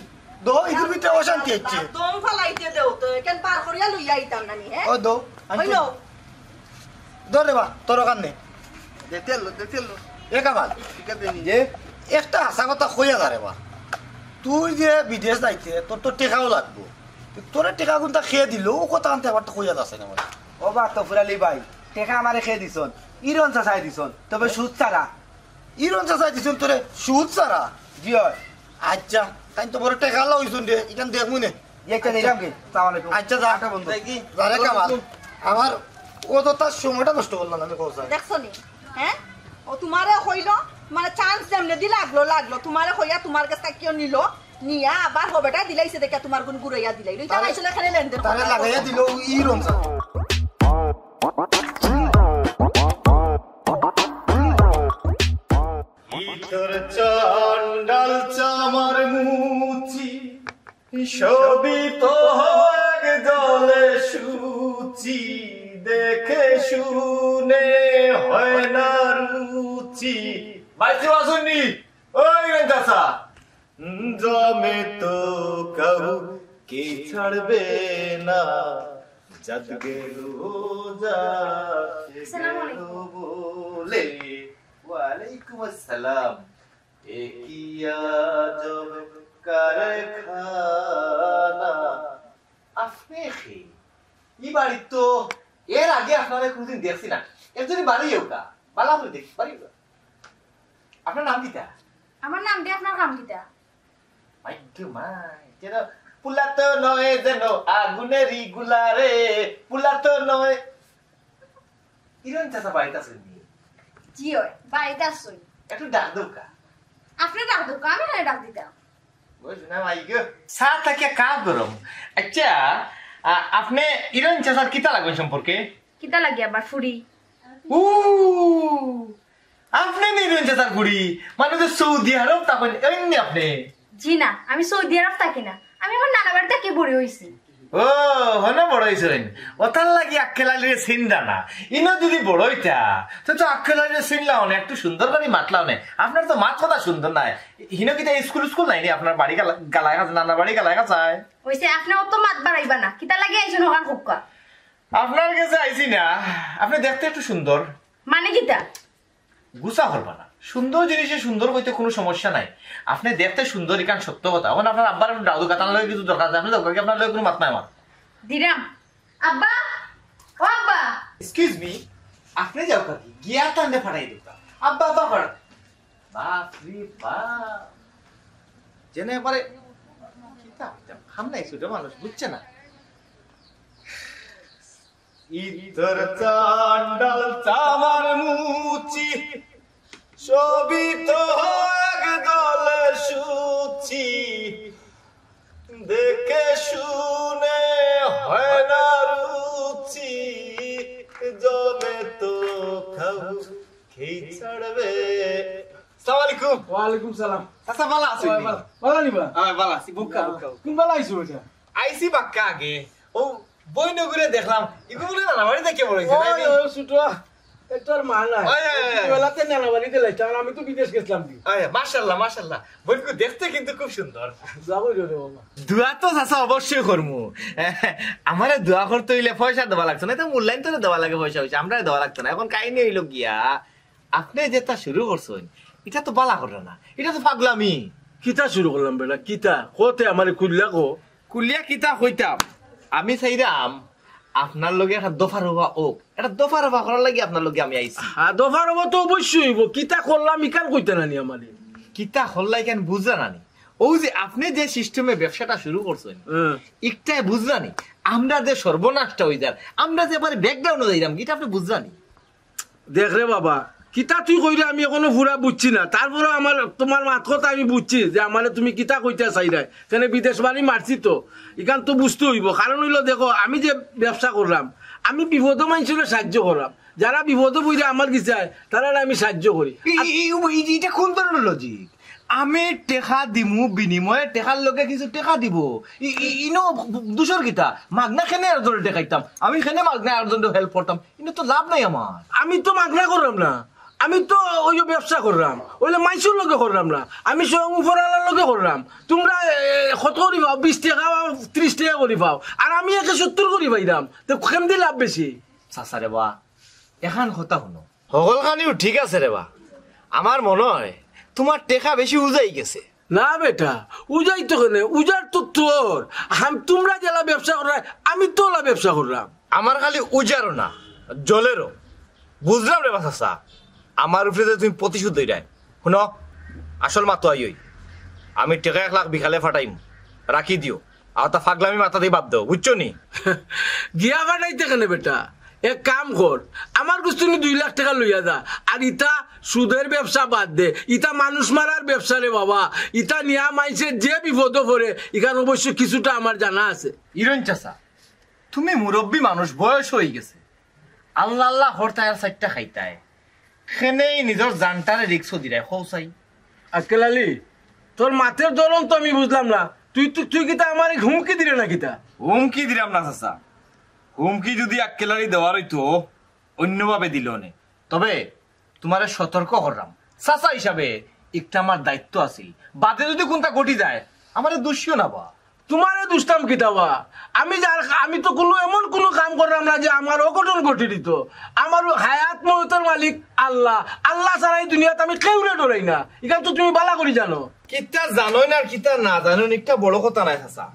দো, ইগুর ভিতরে অশান্তি অইছে। দম ফালাইতে দেও তো, এখান বার করিয়া লইয়া আইতাম না নি, হ্যাঁ? ও দো, আনতে। অইলো। দো রে বা, তোর ওখান নে। দেখতে এলো, দেখতে এলো। এ কামাল, ঠিক আছে নি। যে একটা হাছা কথা কইয়া যা রে বা। তুই যে বিদেশ যাইতে, তোর তো টেকাও লাগবো। তোরে টেকা কুনতা কে দিল, ও কথা আনতে আবার তো কইয়া যাচ্ছে না মানে। ও বা তফুর আলী ভাই, টেকা আমারে কে দিছন? ইরন চাচায় দিছন, তবে সুদ ছাড়া। ইরন চাচায় দিছন তোরে সুদ ছাড়া? জি অয়। আচ্ছা, তাই তো বড় টেকা আলা অইছন রে, ইখান দেখমু নে। ইয়ে, আচ্ছা, নিলাম কি? সালাম আলাইকুম। আচ্ছা, যা। আচ্ছা, বন্ধু। দেখি। যা রে কামাল। আমার ও তো তার সময়টা নষ্ট করলাম আমি, কও স্যার। দেখছো নি? হ্যাঁ? ও তোমারে কইলো, মানে চান্স যেমনে দি লাগলো, লাগলো। তোমারে কইয়া তোমার কাছ থাকি কিও নিল, নিয়া আবার হবেটা দিলাইছে দেখে তোমার গুণ ঘুরাইয়া দিলাইলো। ইটা তারে, আসলে এখানে লেনদেন তারে করা লাগাইয়া কথা। দিল ই রমজান। ইতর চন্ডাল চামার মুচি, সবই তো এক জলে সুচি, দেখে শুনে হয় না রুচি। মাইসি বাসুনি, ওই রেঞ্জাসা। জমে তো কাউ কে ছাড়বে না, জাত গেল যা আসসালামু আলাইকুম। বলে। ওয়ালাইকুম আসসালাম। এ কি আজব কারখানা। আপনি কি? ই বাড়ি তো এর আগে আপনারে কোনোদিন দেখছি না। একজনই বাড়ি হোকা, বালা করে দেখি, বাড়ি হোকা। আপনার নাম কিতা? আমার নাম দিয়ে আপনার কাম কিতা? মাই গো মাই, যেন পুলা তো নয়, যেন আগুনেরই গুলা রে, পুলা তো নয়। ইরন চাচা বাড়িত আছইন নি? জি অয়, বাড়িত আছইন। একটু ডাক দেউক্কা। আপনি ডাক দেউক্কা, আমি কেনে ডাক দিতাম? বুঝ না মাই গো। চা থাকিয়া কাপ গরম। আচ্ছা, আ-, আপনি ইরন চাচার কিতা লাগইন সম্পর্কে? কিতা লাগে আবার ফুড়ি? উ, আপনি নি ইরন চাচার ফুড়ি? মানে তো সৌদি আরব থাকইন, এমনি আপনি? জি না, আমি সৌদি আরব থাকি না, আমি আমার নানা বাড়ি থাকি বড় অইছি। ও, হনো বড় অইছইন। ওটার লাগি আক্কেল আলীরে চিনরা না। ইনো যদি বড় অইতা, তে তো আক্কেল আলীরে চিনলাও নে, একটু সুন্দর করি মাতলাও নে। আপনার তো মাত কথা সুন্দর নায়। হিনো কিতা স্কুল স্কুল নাই নি আপনার বাড়ি গালা-, গালায় খাছে, নানা বাড়ি গালায় খাছায়? অইছে, আপনে অত মাত বাড়াইবা না। কিতা লাগি আইছইন ওখান হুক্কা? আপনার গেছে আইছি না, আপনে দেখতে একটু সুন্দর। মানে কিতা? গুছা করবা না। সুন্দর জিনিসে সুন্দর কইতে কুনু সমস্যা নাই। আপনে দেখতে সুন্দর, ইখান সত্য কথা। অখন আপনার আব্বার একটু ডাউদু কাতান লগে কিছু দরকার আছে। আপনে যাউক্কা, আপনার লগে কুনু মাত নাই আমার। দিরাম। আব্বা, ও আব্বা। Excuse me, আপনে যাউক্কা, গিয়া তানরে ফাটাই দেউক্কা। আব্বা, আব্বা, ফাটা। বাপ রে বাপ। যেন একবারে কিতা, কিতা, খাম নাই, ছোট মানুষ, বুঝছে না। ইতর চান্ডাল চামার মুচি, সবই তো এক দলে সুচি। দেখে শুনে হয় না রুচি, জমে তো খাও খেয়ে ছাড়বে। আসসালামু আলাইকুম। ওয়ালাইকুম সালাম। চাচা, ভালা আছইন? ওই, ভালা। ভালা নি বা? হ্যাঁ, ভালা আছি। বউক্কা, বউক্কা। কুন বালা আইছো এটা? আইছি বাক্কা আগে। ও বইনগুরে দেখলাম, ইগু বুলে নানা বাড়ি থাকি বড় অইছে, তাই নি? ওই, ওই, ছোট, এ তোর মা না। ওই, ওই, ওই। বেলাতে নানা বাড়িতে লাইতাম, আর আমি তো বিদেশ গেছিলাম কি। ওই, মাশাআল্লাহ, মাশাআল্লাহ। বইনগু দেখতে কিন্তু খুব সুন্দর। দোয়া করি রে বাবা। দোয়া তো চাচা অবশ্যই করমু। আমারে দোয়া করতে অইলে পয়সা দেওয়া লাগতো না, এটা মূল্যায়ন তো দেওয়া লাগে পয়সা অইছে, আমরারে দেওয়া লাগতো না। এখন কাহিনী অইলো গিয়া, আপনে যেটা শুরু করছইন, এটা তো বালা কররা না, এটা তো ফাগলামি। কিতা শুরু করলাম বেটা, কিতা? কতে আমারে খুলিয়া কো। খুলিয়া কিতা কইতাম? আমি চাইরাম আপনার লগে একটা দফা রফা অউক, একটা দফা রফা করার লাগি আপনার লগে আমি আইছি। হ্যাঁ, দফা রফা তো অবশ্যই অইবো। কিতা করলাম ইখান কইতা না নি আমারে? কিতা করলা ইখান বুঝরা না নি? অউ যে আপনে যে system-এ ব্যবসাটা শুরু করছইন, হুম। ইকটায় বুঝরা নি? আমরা যে সর্বনাশটা অই যার, আমরা যে এবারে background-ও যাইরাম, ইটা আপনে বুঝরা নি? দেখ রে বাবা, কিতা তুই কইরে আমি এখনো পুরা বুঝছি না, তারপরেও আমার, তুমার মাত কথা আমি বুঝছি যে আমারে তুমি কিতা কইতা চাইরায়। কেনে বিদেশ বাড়ি মারছি তো, ইখান তো বুঝতে অইবো। কারণ অইলো দেখো, আমি যে ব্যবসা কররাম, আমি বিপদো মানষরে সাহায্য কররাম, যারা বিপদো পড়িয়া আমার গেছে আয়, তারারে আমি সাহায্য করি। ই-, আর ই-, ই-, ই-, ইটা কুন ধরনর logic? আমি টেকা দিমু, বিনিময়ে টেকার লগে কিছু টেকা দিবো। ই-, ই-, ইনো দুষর কিতা? মাগনা কেনে আরকজনরে টেকা দিতাম? আমি কেনে মাগনা আরকজনরে help করতাম? ইনো তো লাভ নাই আমার। আমি তো মাগনা কররাম না, আমি তো অউ ব্যবসা কররাম, অইলে মানষর লগে কররাম না, আমি স্বয়ং উপরআলার লগে কররাম। তুমরা, এ, কত করি পাও? বিশ টেকা বা ত্রিশ টেকা করি পাও, আর আমি একে সত্তর করি পাইরাম, তে কেমদি লাভ বেশি? চাচা রে বা, এখান কথা হুনো। হকলখানিউ ঠিক আছে রে বা, আমার মনো অয় তুমার টেকা বেশি উজাই গেছে। না বেটা, উজাই তো কেনে, উজার তো তোর। আম-, তুমরা যেলা ব্যবসা কররায়, আমি তো অলা ব্যবসা কররাম। আমার খালি উজারও না, জলেরও। বুঝলাম রে বা চাচা, আমার উপরে যে তুমি প্রতিশোধ লইরায়। হুনো, আসল মাত অইলো, আমি টেকা এক লাখ বিকালে ফাটাইমু, রাখি দিও। আর তা ফাগলামি মাথা থাকি বাদ দেও, বুঝছো নি? গিয়া ফাটাইতে কেনে বেটা? এক কাম কর, আমার গুস্তুনি দুই লাখ টেকা লইয়া যা। আর ইতা সুদের ব্যবসা বাদ দে, ইতা মানুষ মারার ব্যবসা রে বাবা। ইতা নিয়া মানষে যে বিপদো পড়ে, ইখান অবশ্য কিছুটা আমার জানা আছে। ইরইন চাচা, তুমি মুরব্বি মানুষ, বয়স অই গেছে, আল্লা আল্লা করতায় আর চাইট্টা খাইতায়, কেনে নিজর জানটারে risk-ও দিরায়, কও চাই। আক্কেল আলী, তোর মাতের ধরন তো আমি বুঝলাম না। তুই, তুই, তুই কিতা আমারে হুমকি দিরে না কিতা? হুমকি দিরাম না চাচা, হুমকি যুদি আক্কেল আলী দেওয়ার অইতো, অইন্যভাবে দিলো অনে। তবে তুমারে সতর্ক কররাম, চাচা হিসাবে একটা আমার দায়িত্ব আছিল। বাদে যুদি কুনটা ঘটি যায়, আমারে দুষিও না বা। তুমারে দুষতাম কিতা বা? আমি যার, আমি তো কুনু এমন কুনু কাম কররাম না যে আমার অঘটন ঘটি দিতো। আমার হায়াত মউতর মালিক আল্লা। আল্লা ছাড়া ই দুনিয়াত আমি কেউরে ডরাই না। ইখান তো তুমি বালা করি জানো। কিতা জানইন আর কিতা না জানইন, ইটা বড় কথা নায় চাচা।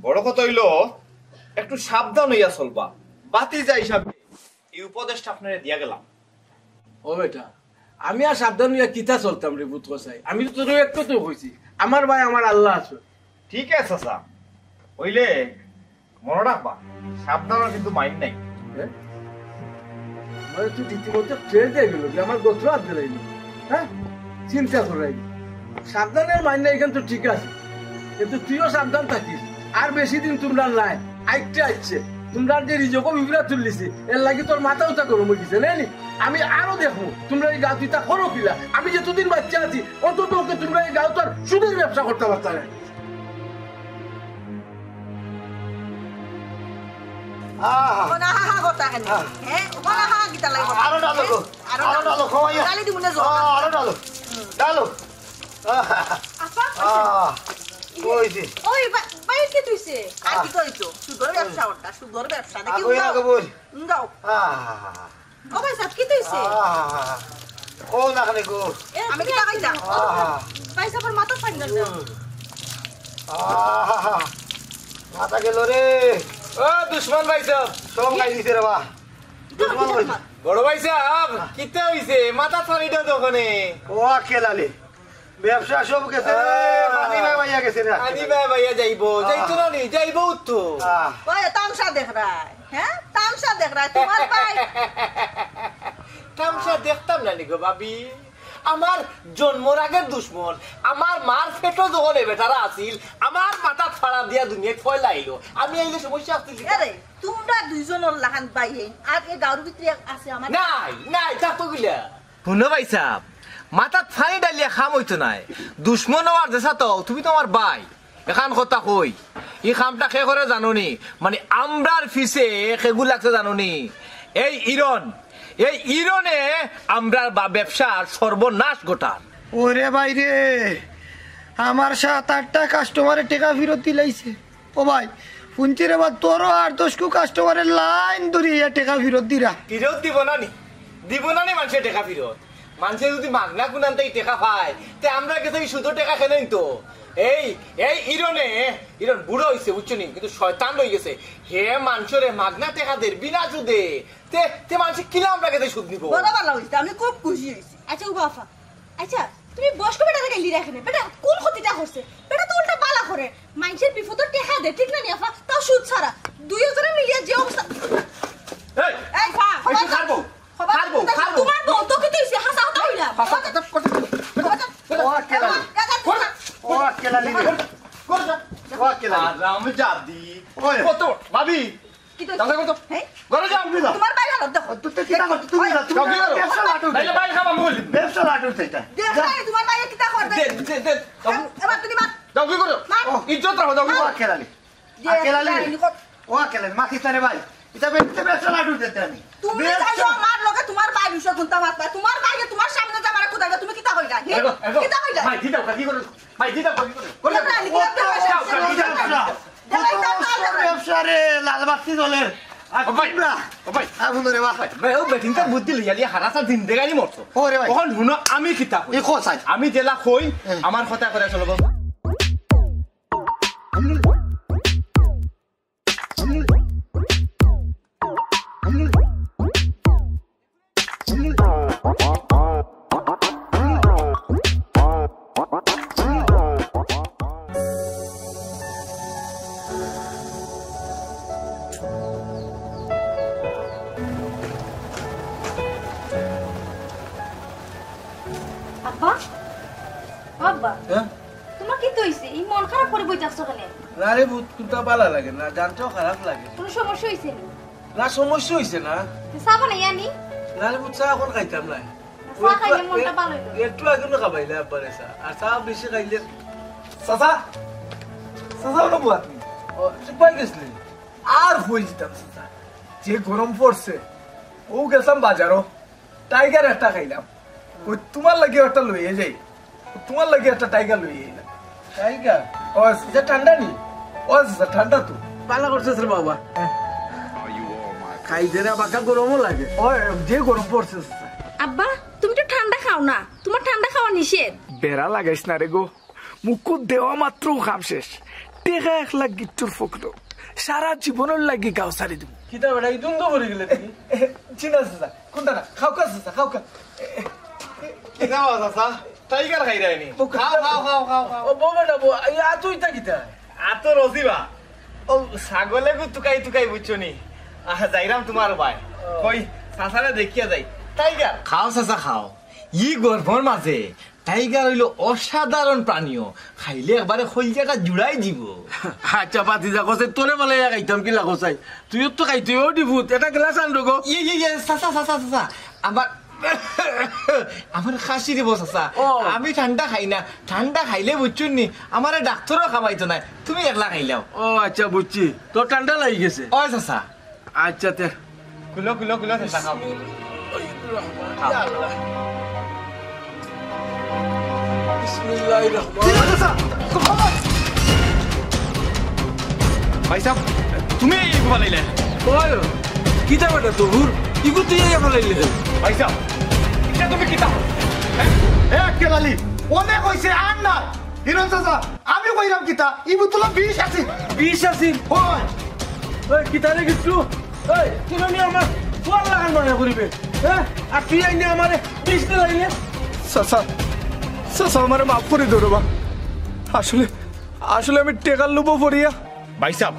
বড় কথা অইলো একটু সাবধান অইয়া চলবা। ভাতিজা হিসাবে ই উপদেশটা আপনারে দিয়া গেলাম। ও বেটা, আমি আর সাবধান অইয়া কিতা চলতাম রে পুত কসাই? আমি তো তোরে এক কথাউ কইছি, আমার ভাই আমার আল্লা আছে। ঠিক আছে চাচা, অইলে মনো রাখবা, সাবধানর কিন্তু মাইর নাই। হ্যাঁ? মানে তুই রীতিমতো ট্রেন দিয়ে গেল, আমার গোত্র হাত দিলাই না। হ্যাঁ? চিন্তা করাই। সাবধানর মাইর নাই, ইখান তো ঠিক আছে, কিন্তু তুইও সাবধান থাকিস। আর বেশি দিন তুমরার নাই, আইতে আইছে। তুমরার যে রিজকও বিবরা তুললিছি, এর লাগি তোর মাথা উঠা গরম অই গেছে, নায় নি? আমি আরো দেখমু, তুমরা ই গাঁওত ইতা করো কিলা। আমি যতদিন বাচ্চা আছি, অন্তত ওকে তুমরা ই গাঁওত আর সুদের ব্যবসা করতা পারতা নায়। আহা। ওনা হা হা কথা কেন? হ্যাঁ, ওনা হা হা কিতা লাগে কথা? আরো ডালো গো। আরো আরো ডালো। ডালো, খাওয়াইয়া। ডালি দিমু না জল। আহ, আরো ডালো। ডালো। আহা। আপা, আহ, কই যে? ওই বা-, বাইরে কি তুইছে? আর কি আহ। কইতো? সুদর ব্যবসা ওটা, সুদর ব্যবসা। দেখি আগে উঠাও। আগে বল। উঠাও। আহ। ও ভাই সাহেব, কি তুইছে? আহ। কও না কেনে গো। এ, আমি কিতা কইতাম? আহ। ভাই সাহেবের মাথা ফাইন গেল। আহ। মাথা গেল রে। ও দুশমন ভাই সাহেব। সব খাই দিছে রে বা। দুশমন ভাই। বড় ভাই সাহেব, কিতা হইছে? মাথা ফানি দাও দোকানে। ও আক্কেল আলী, ব্যবসা সব গেছে রে, আহ। পানি ভাই ভাইয়া গেছে রে। পানি ভাই ভাইয়া যাইবো, আহ। যাইতো না নি, যাইবো তো। আহ। ওই তামশা দেখরায়, হ্যাঁ? তামশা দেখরায়, তোমার ভাই। তামশা দেখতাম না নি গো ভাবি। আমার জন্মর আগের দুশমন, আমার মার পেটো যখন এ বেটারা আছিল, আমার মাথাত ফাড়া দিয়া দুনিয়াত পয়লা আইলো। আমি আইলে সমস্যা আছিল কিতা? আরে, তোমরা দুইজনর লাখান ভাই হেন, আর এ গাঁওর ভিতরে আছে আমার। নাই, নাই, থাকতো কিলা? হুনো ভাই সাহেব, মাথাত ফানি ডালিয়া কাম অইতো নায়। দুশমন অওয়ার যেছা তো, তুমি তো আমার ভাই। এখান কথা কই, ই কামটা কে করে জানো নি? মানে আমরার পিছে কেগু লাগছে জানো নি? এই ইরন, এই ইরনে আমরার বা-, ব্যবসার সর্বনাশ ঘটার। ওরে ভাই রে, আমার সাত আটটা কাস্টমারে টেকা ফিরত দিলাইছে। ও ভাই, হুনছি রে বা, তোরও আর দশগু কাস্টমারে লাইন ধরি ইয়া টেকা ফিরত দিরা। ফিরত দিব না নি? দিব না নি মানষে টেকা ফিরত? মানষে যুদি মাগনা কুনান্তাই টেকা পায়, তে আমরার গেছে কি সুদর টেকা কেনে নিতো? এই, এই ইরনে, ইরন বুড়া অইছে, বুঝছো নি? কিন্তু শয়তান রই গেছে। হে মানষরে মাগনা টেকা দের বিনা সুদে। তে, তে মানষে কিলা আমরার গেছে সুদ নিবো? বড় ভালা অইছে, আমি খুব খুশি অইছি। আচ্ছা, ও বাফা, আচ্ছা, তুমি বয়স্ক বেটারে গাইল্লাইরায় কেনে? বেটা কুন ক্ষতিটা করছে? বেটা তো উল্টা ভালা করে। মাইনষের বিপদর টেকা দে, ঠিক না নি আফা? তাও সুদ ছাড়া। দুইওজনে মিলিয়া যে অবস্থা। এই, এই, আফা, এই, খবর তুই কার বউ? খবর কার বউ? তুই কার বউ? তোমার বউ তো কিতা অইছে? হাছা কথা কইলাম। হাছা কথা কথা। ও আক্কেল আলী। ও আক্কেল আলী রে। ও আক্কেল আলী। আরাম জাদি। ওই। কত? ভাবি, কিতা অইছে? যাও, যাও, যাও। হ্যাঁ? ঘরে যাও। তুমি যাও। তোমার ভাইর হালত দেখো। তুই, তুই কিতা করছো? তুমি যাও, তুমি যাও, কি করো? ব্যবসা লাটু নাইলে ভাই খাবা মুল। ব্যবসা লাটু এটা। দেখ যাও। নাই, তোমার ভাইয়ে কিতা করবে? দে, দে, দে। যাও। এবার তুমি মার। যাও, কি করো? মার। ও। ইজ্জত রাখো, যাও, কি করো? মার। আক্কেল আলী। দে, আক্কেল আলী। লাইনি কর। ও আক্কেল আলী, মাতিস না রে ভাই। এটা বে-, এটা ব্যবসা লাটু দিতে আমি। তুমি ব্যবসা যাইও আমার লগে তোমার ভাইর বিষয়ে কুন্তা মাতবা। তোমার ভাইয়ে তোমার সামনে যে আমারে কুদাইলো, তুমি কিতা কইলা? হে? এগো, এগো। কিতা কইলা? ভাই, দিদাও, কি করো? ভাই, দিদাও, কি করো? করো। দিদাও, দিদাও, দিদাও, দিদাও। ব্যবসা রে, লাল বাতি জ্বলে। আর ও ভাই, তোমরা? ও ভাই। আর হুনো রে বা। ভাই, ও বেটিন তো বুদ্ধি লইয়া লিয়া হারা সারা জিন্দেগানি মরতো। ও রে ভাই। অখন হুনো, আমি কিতা কই? এ কো সাই। আমি যেলা কই, হ্যাঁ। আমার কথা করে চলো বাবু। আব্বা, ও আব্বা, হ্যাঁ? তোমার কিতা অইছে? ই মন খারাপ করি বই থাকছো কেনে? না রে পুত, কুন্তা ভালা লাগে না, জানতেও খারাপ লাগে। কুনু সমস্যা অইছে নি? না, সমস্যা অইছে না। তে চা বানাইয়া আনি? না রে পুত, চা অখন খাইতাম না। চা খাইলে মনটা ভালা অইবো। একটু আগে না খাবাইলে আব্বারে চা। আর চা বেশি খাইলে চাচা, চাচা, ওটা বুয়াত নি। ও, তুই কই গেছলি? আর কই যাইতাম চাচা, যে গরম পড়ছে। ও গেছলাম বাজারো, টাইগার একটা খাইলাম। ওই তোমার লাগি একটা লইয়া যাই, তোমার লাগি একটা টাইগার লইয়া আইলাম। টাইগার? ও, এটা ঠান্ডা নি? ও, আচ্ছা, ঠান্ডা তো। ভালা করছস রে বাবা। খাই দে রে, বাক্কা গরমও লাগে। ও, যে গরম পড়ছে। আব্বা, তুমি তো ঠান্ডা খাও না, তোমার ঠান্ডা খাওয়া নিষেধ। বেড়া লাগাইস না রে গো, মুকুট দেওয়া মাত্র কাম শেষ। টেকা এক লাখ গিট্টুর পকেটো, সারা জীবনর লাগি গাঁও ছাড়ি দিমু। কিতা বেটা, ইদুন তো ভরি গেলে তুমি? এ, এ, জি না চাচা, কুন্তা না, খাউক্কা চাচা, খাউক্কা। এ, এ, এ। কিতা বা চাচা, টাইগার খাইরায় নি? ও, খাও, খাও, খাও, খাও, খাও। ও, বউ বেটা, বউ, এই আতো ইতা কিতা? আতো রসিবা। ও, ছাগলে গু তুকাই তুকাই বুঝছো নি? আহ, যাইরাম তোমার ভাই। ও। কই, চাচারে দেখিয়া যাই। টাইগার। খাও চাচা, খাও। ই গরমর মাঝে টাইগার অইলো অসাধারণ প্রাণীও, খাইলে একবারে কইলজাটা জুড়াই দিবো। আচ্ছা, ভাতিজা, কসে তোরে বানাইয়া খাইতাম কিলা কসাই? তুইও তো খাইতে, ও ডিভুত, একটা গ্লাস আন রোগো। ইয়ে, ইয়ে, ইয়ে, চাচা, চাচা, চাচা, আমার, আমার খাসি দিব চাচা। ও। আমি ঠান্ডা খাই না, ঠান্ডা খাইলে বুঝছুন নি, আমারে ডাক্তারও খাওয়াইতো নায়, তুমি একলা খাইলাও। ও আচ্ছা, বুঝছি, তোর ঠান্ডা লাগি গেছে। ওই চাচা, আচ্ছা, তে খুলো, খুলো, খুলো, তে দেখাও। বিসমিল্লাহির রহমানির রহিম। ভাইসাব, তুমি ইগু ফালাইলে? ওই, কিতা বেটা তহুর? ইগু তুই ইয়া ফালাইলে? ভাইসাব, ইটা তুমি কিতা? এ, এ, কেলালি, অনেক অইছে, আর না। হিরন চাচা, আমি কইরাম কিতা? ই বোতলো বিষ আছিল। বিষ আছিল? অয়। ওই, কিতা রে গিট্টু? ওই, তুই নি আমার ফুয়ার লাখান মনে করিবে, হ্যাঁ? আর তুই আইনে আমারে বিষ দিলাইলে? চাচা, চাচা, আমারে মাফ করি দেও রে বা। আসলে, আসলে আমি টেকার লোভো পড়িয়া। ভাইসাব,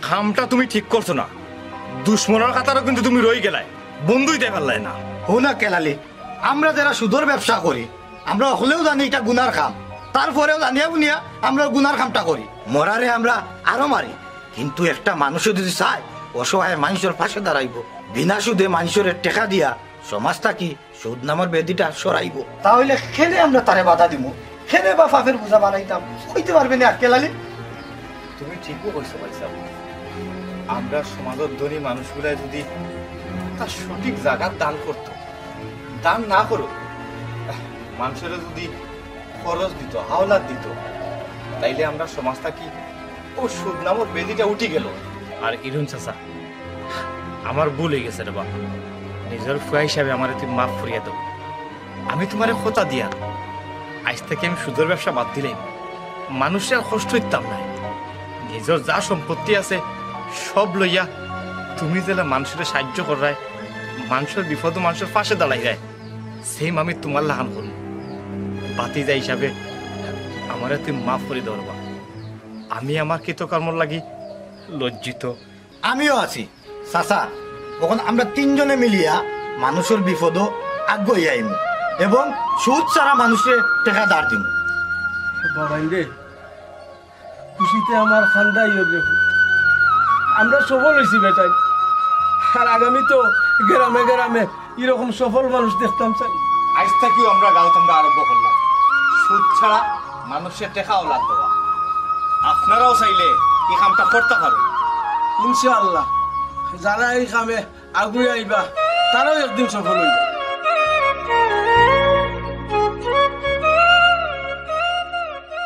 কামটা তুমি ঠিক করছো না। দুশমনর কাতারো কিন্তু তুমি রই গেলায়, বন্ধু অইতে পারলায় না। হুনো কেলালি, আমরা যেরা সুদর ব্যবসা করি, আমরা হকলেউ জানি ইটা গুনার কাম, তারপরেও জানিয়া বুনিয়া আমরা গুনার কামটা করি। মরারে আমরা আরো মারি, কিন্তু একটা মানুষে যদি চায় অসহায় মানষর পাশে দাঁড়াইবো, বিনা সুদে মানষরে টেকা দিয়া সমাজ থাকি সুদ নামর বেদিটা সরাইবো, তাইলে কেনে আমরা তারে বাধা দিমু? কেনে বা পাপের বোঝা বানাইতাম? কইতে পারবে না আক্কেল আলী? তুমি ঠিকউ কইছো ভাইসাব, আমরা সমাজর ধনী মানুষগুলায় যদি তার সঠিক জাগাত দান করতো, দান না করুক, মানষরে যদি খরচ দিত, হাওলাত দিত, তাইলে আমরা সমাজ থাকি অউ সুদ নামর বেদিটা উঠি গেলো। আর ইরুন চাচা, আমার ভুল অইগেছে রে বা, নিজর ফুয়া হিসাবে আমারে তুমি মাফ করিয়া দেও। আমি তুমারে কথা দিয়ার, আইজ থাকি আমি সুদর ব্যবসা বাদ দিলাইমু, মানষরে আর কষ্ট দিতাম নায়। নিজর যা সম্পত্তি আছে সব লইয়া তুমি যেলা মানষরে সাহায্য কররায়, মানষর বিপদো মানষর পাশে দাঁড়াইরায়, same আমি তুমার লাখান করমু। ভাতিজা হিসাবে আমারে তুমি মাফ করি দেও রে বা। আমি আমার কৃতকর্মর লাগি লজ্জিত। আমিও আছি চাচা, অখন আমরা তিনজনে মিলিয়া মানষর বিপদো আগুয়াই আইমু এবং সুদ ছাড়া মানষরে টেকা ধার দিমু। বাবাইন রে, খুশিতে আমার কান্দা অইর রে। আমরা সফল অইছি বেটাইন, আর আগামীত গ্রামে গ্রামে ইরকম সফল মানুষ দেখতাম চাই। আইজ থাকিউ আমরা গাঁওত আমরা আরম্ভ করলাম সুদ ছাড়া মানষরে টেকা হাওলাত দেওয়া। আপনারাও চাইলে ই কামটা করতা পারইন। ইনশাআল্লাহ, যারা ই কামে আগুয়াই আইবা, তারাও একদিন সফল অইবা।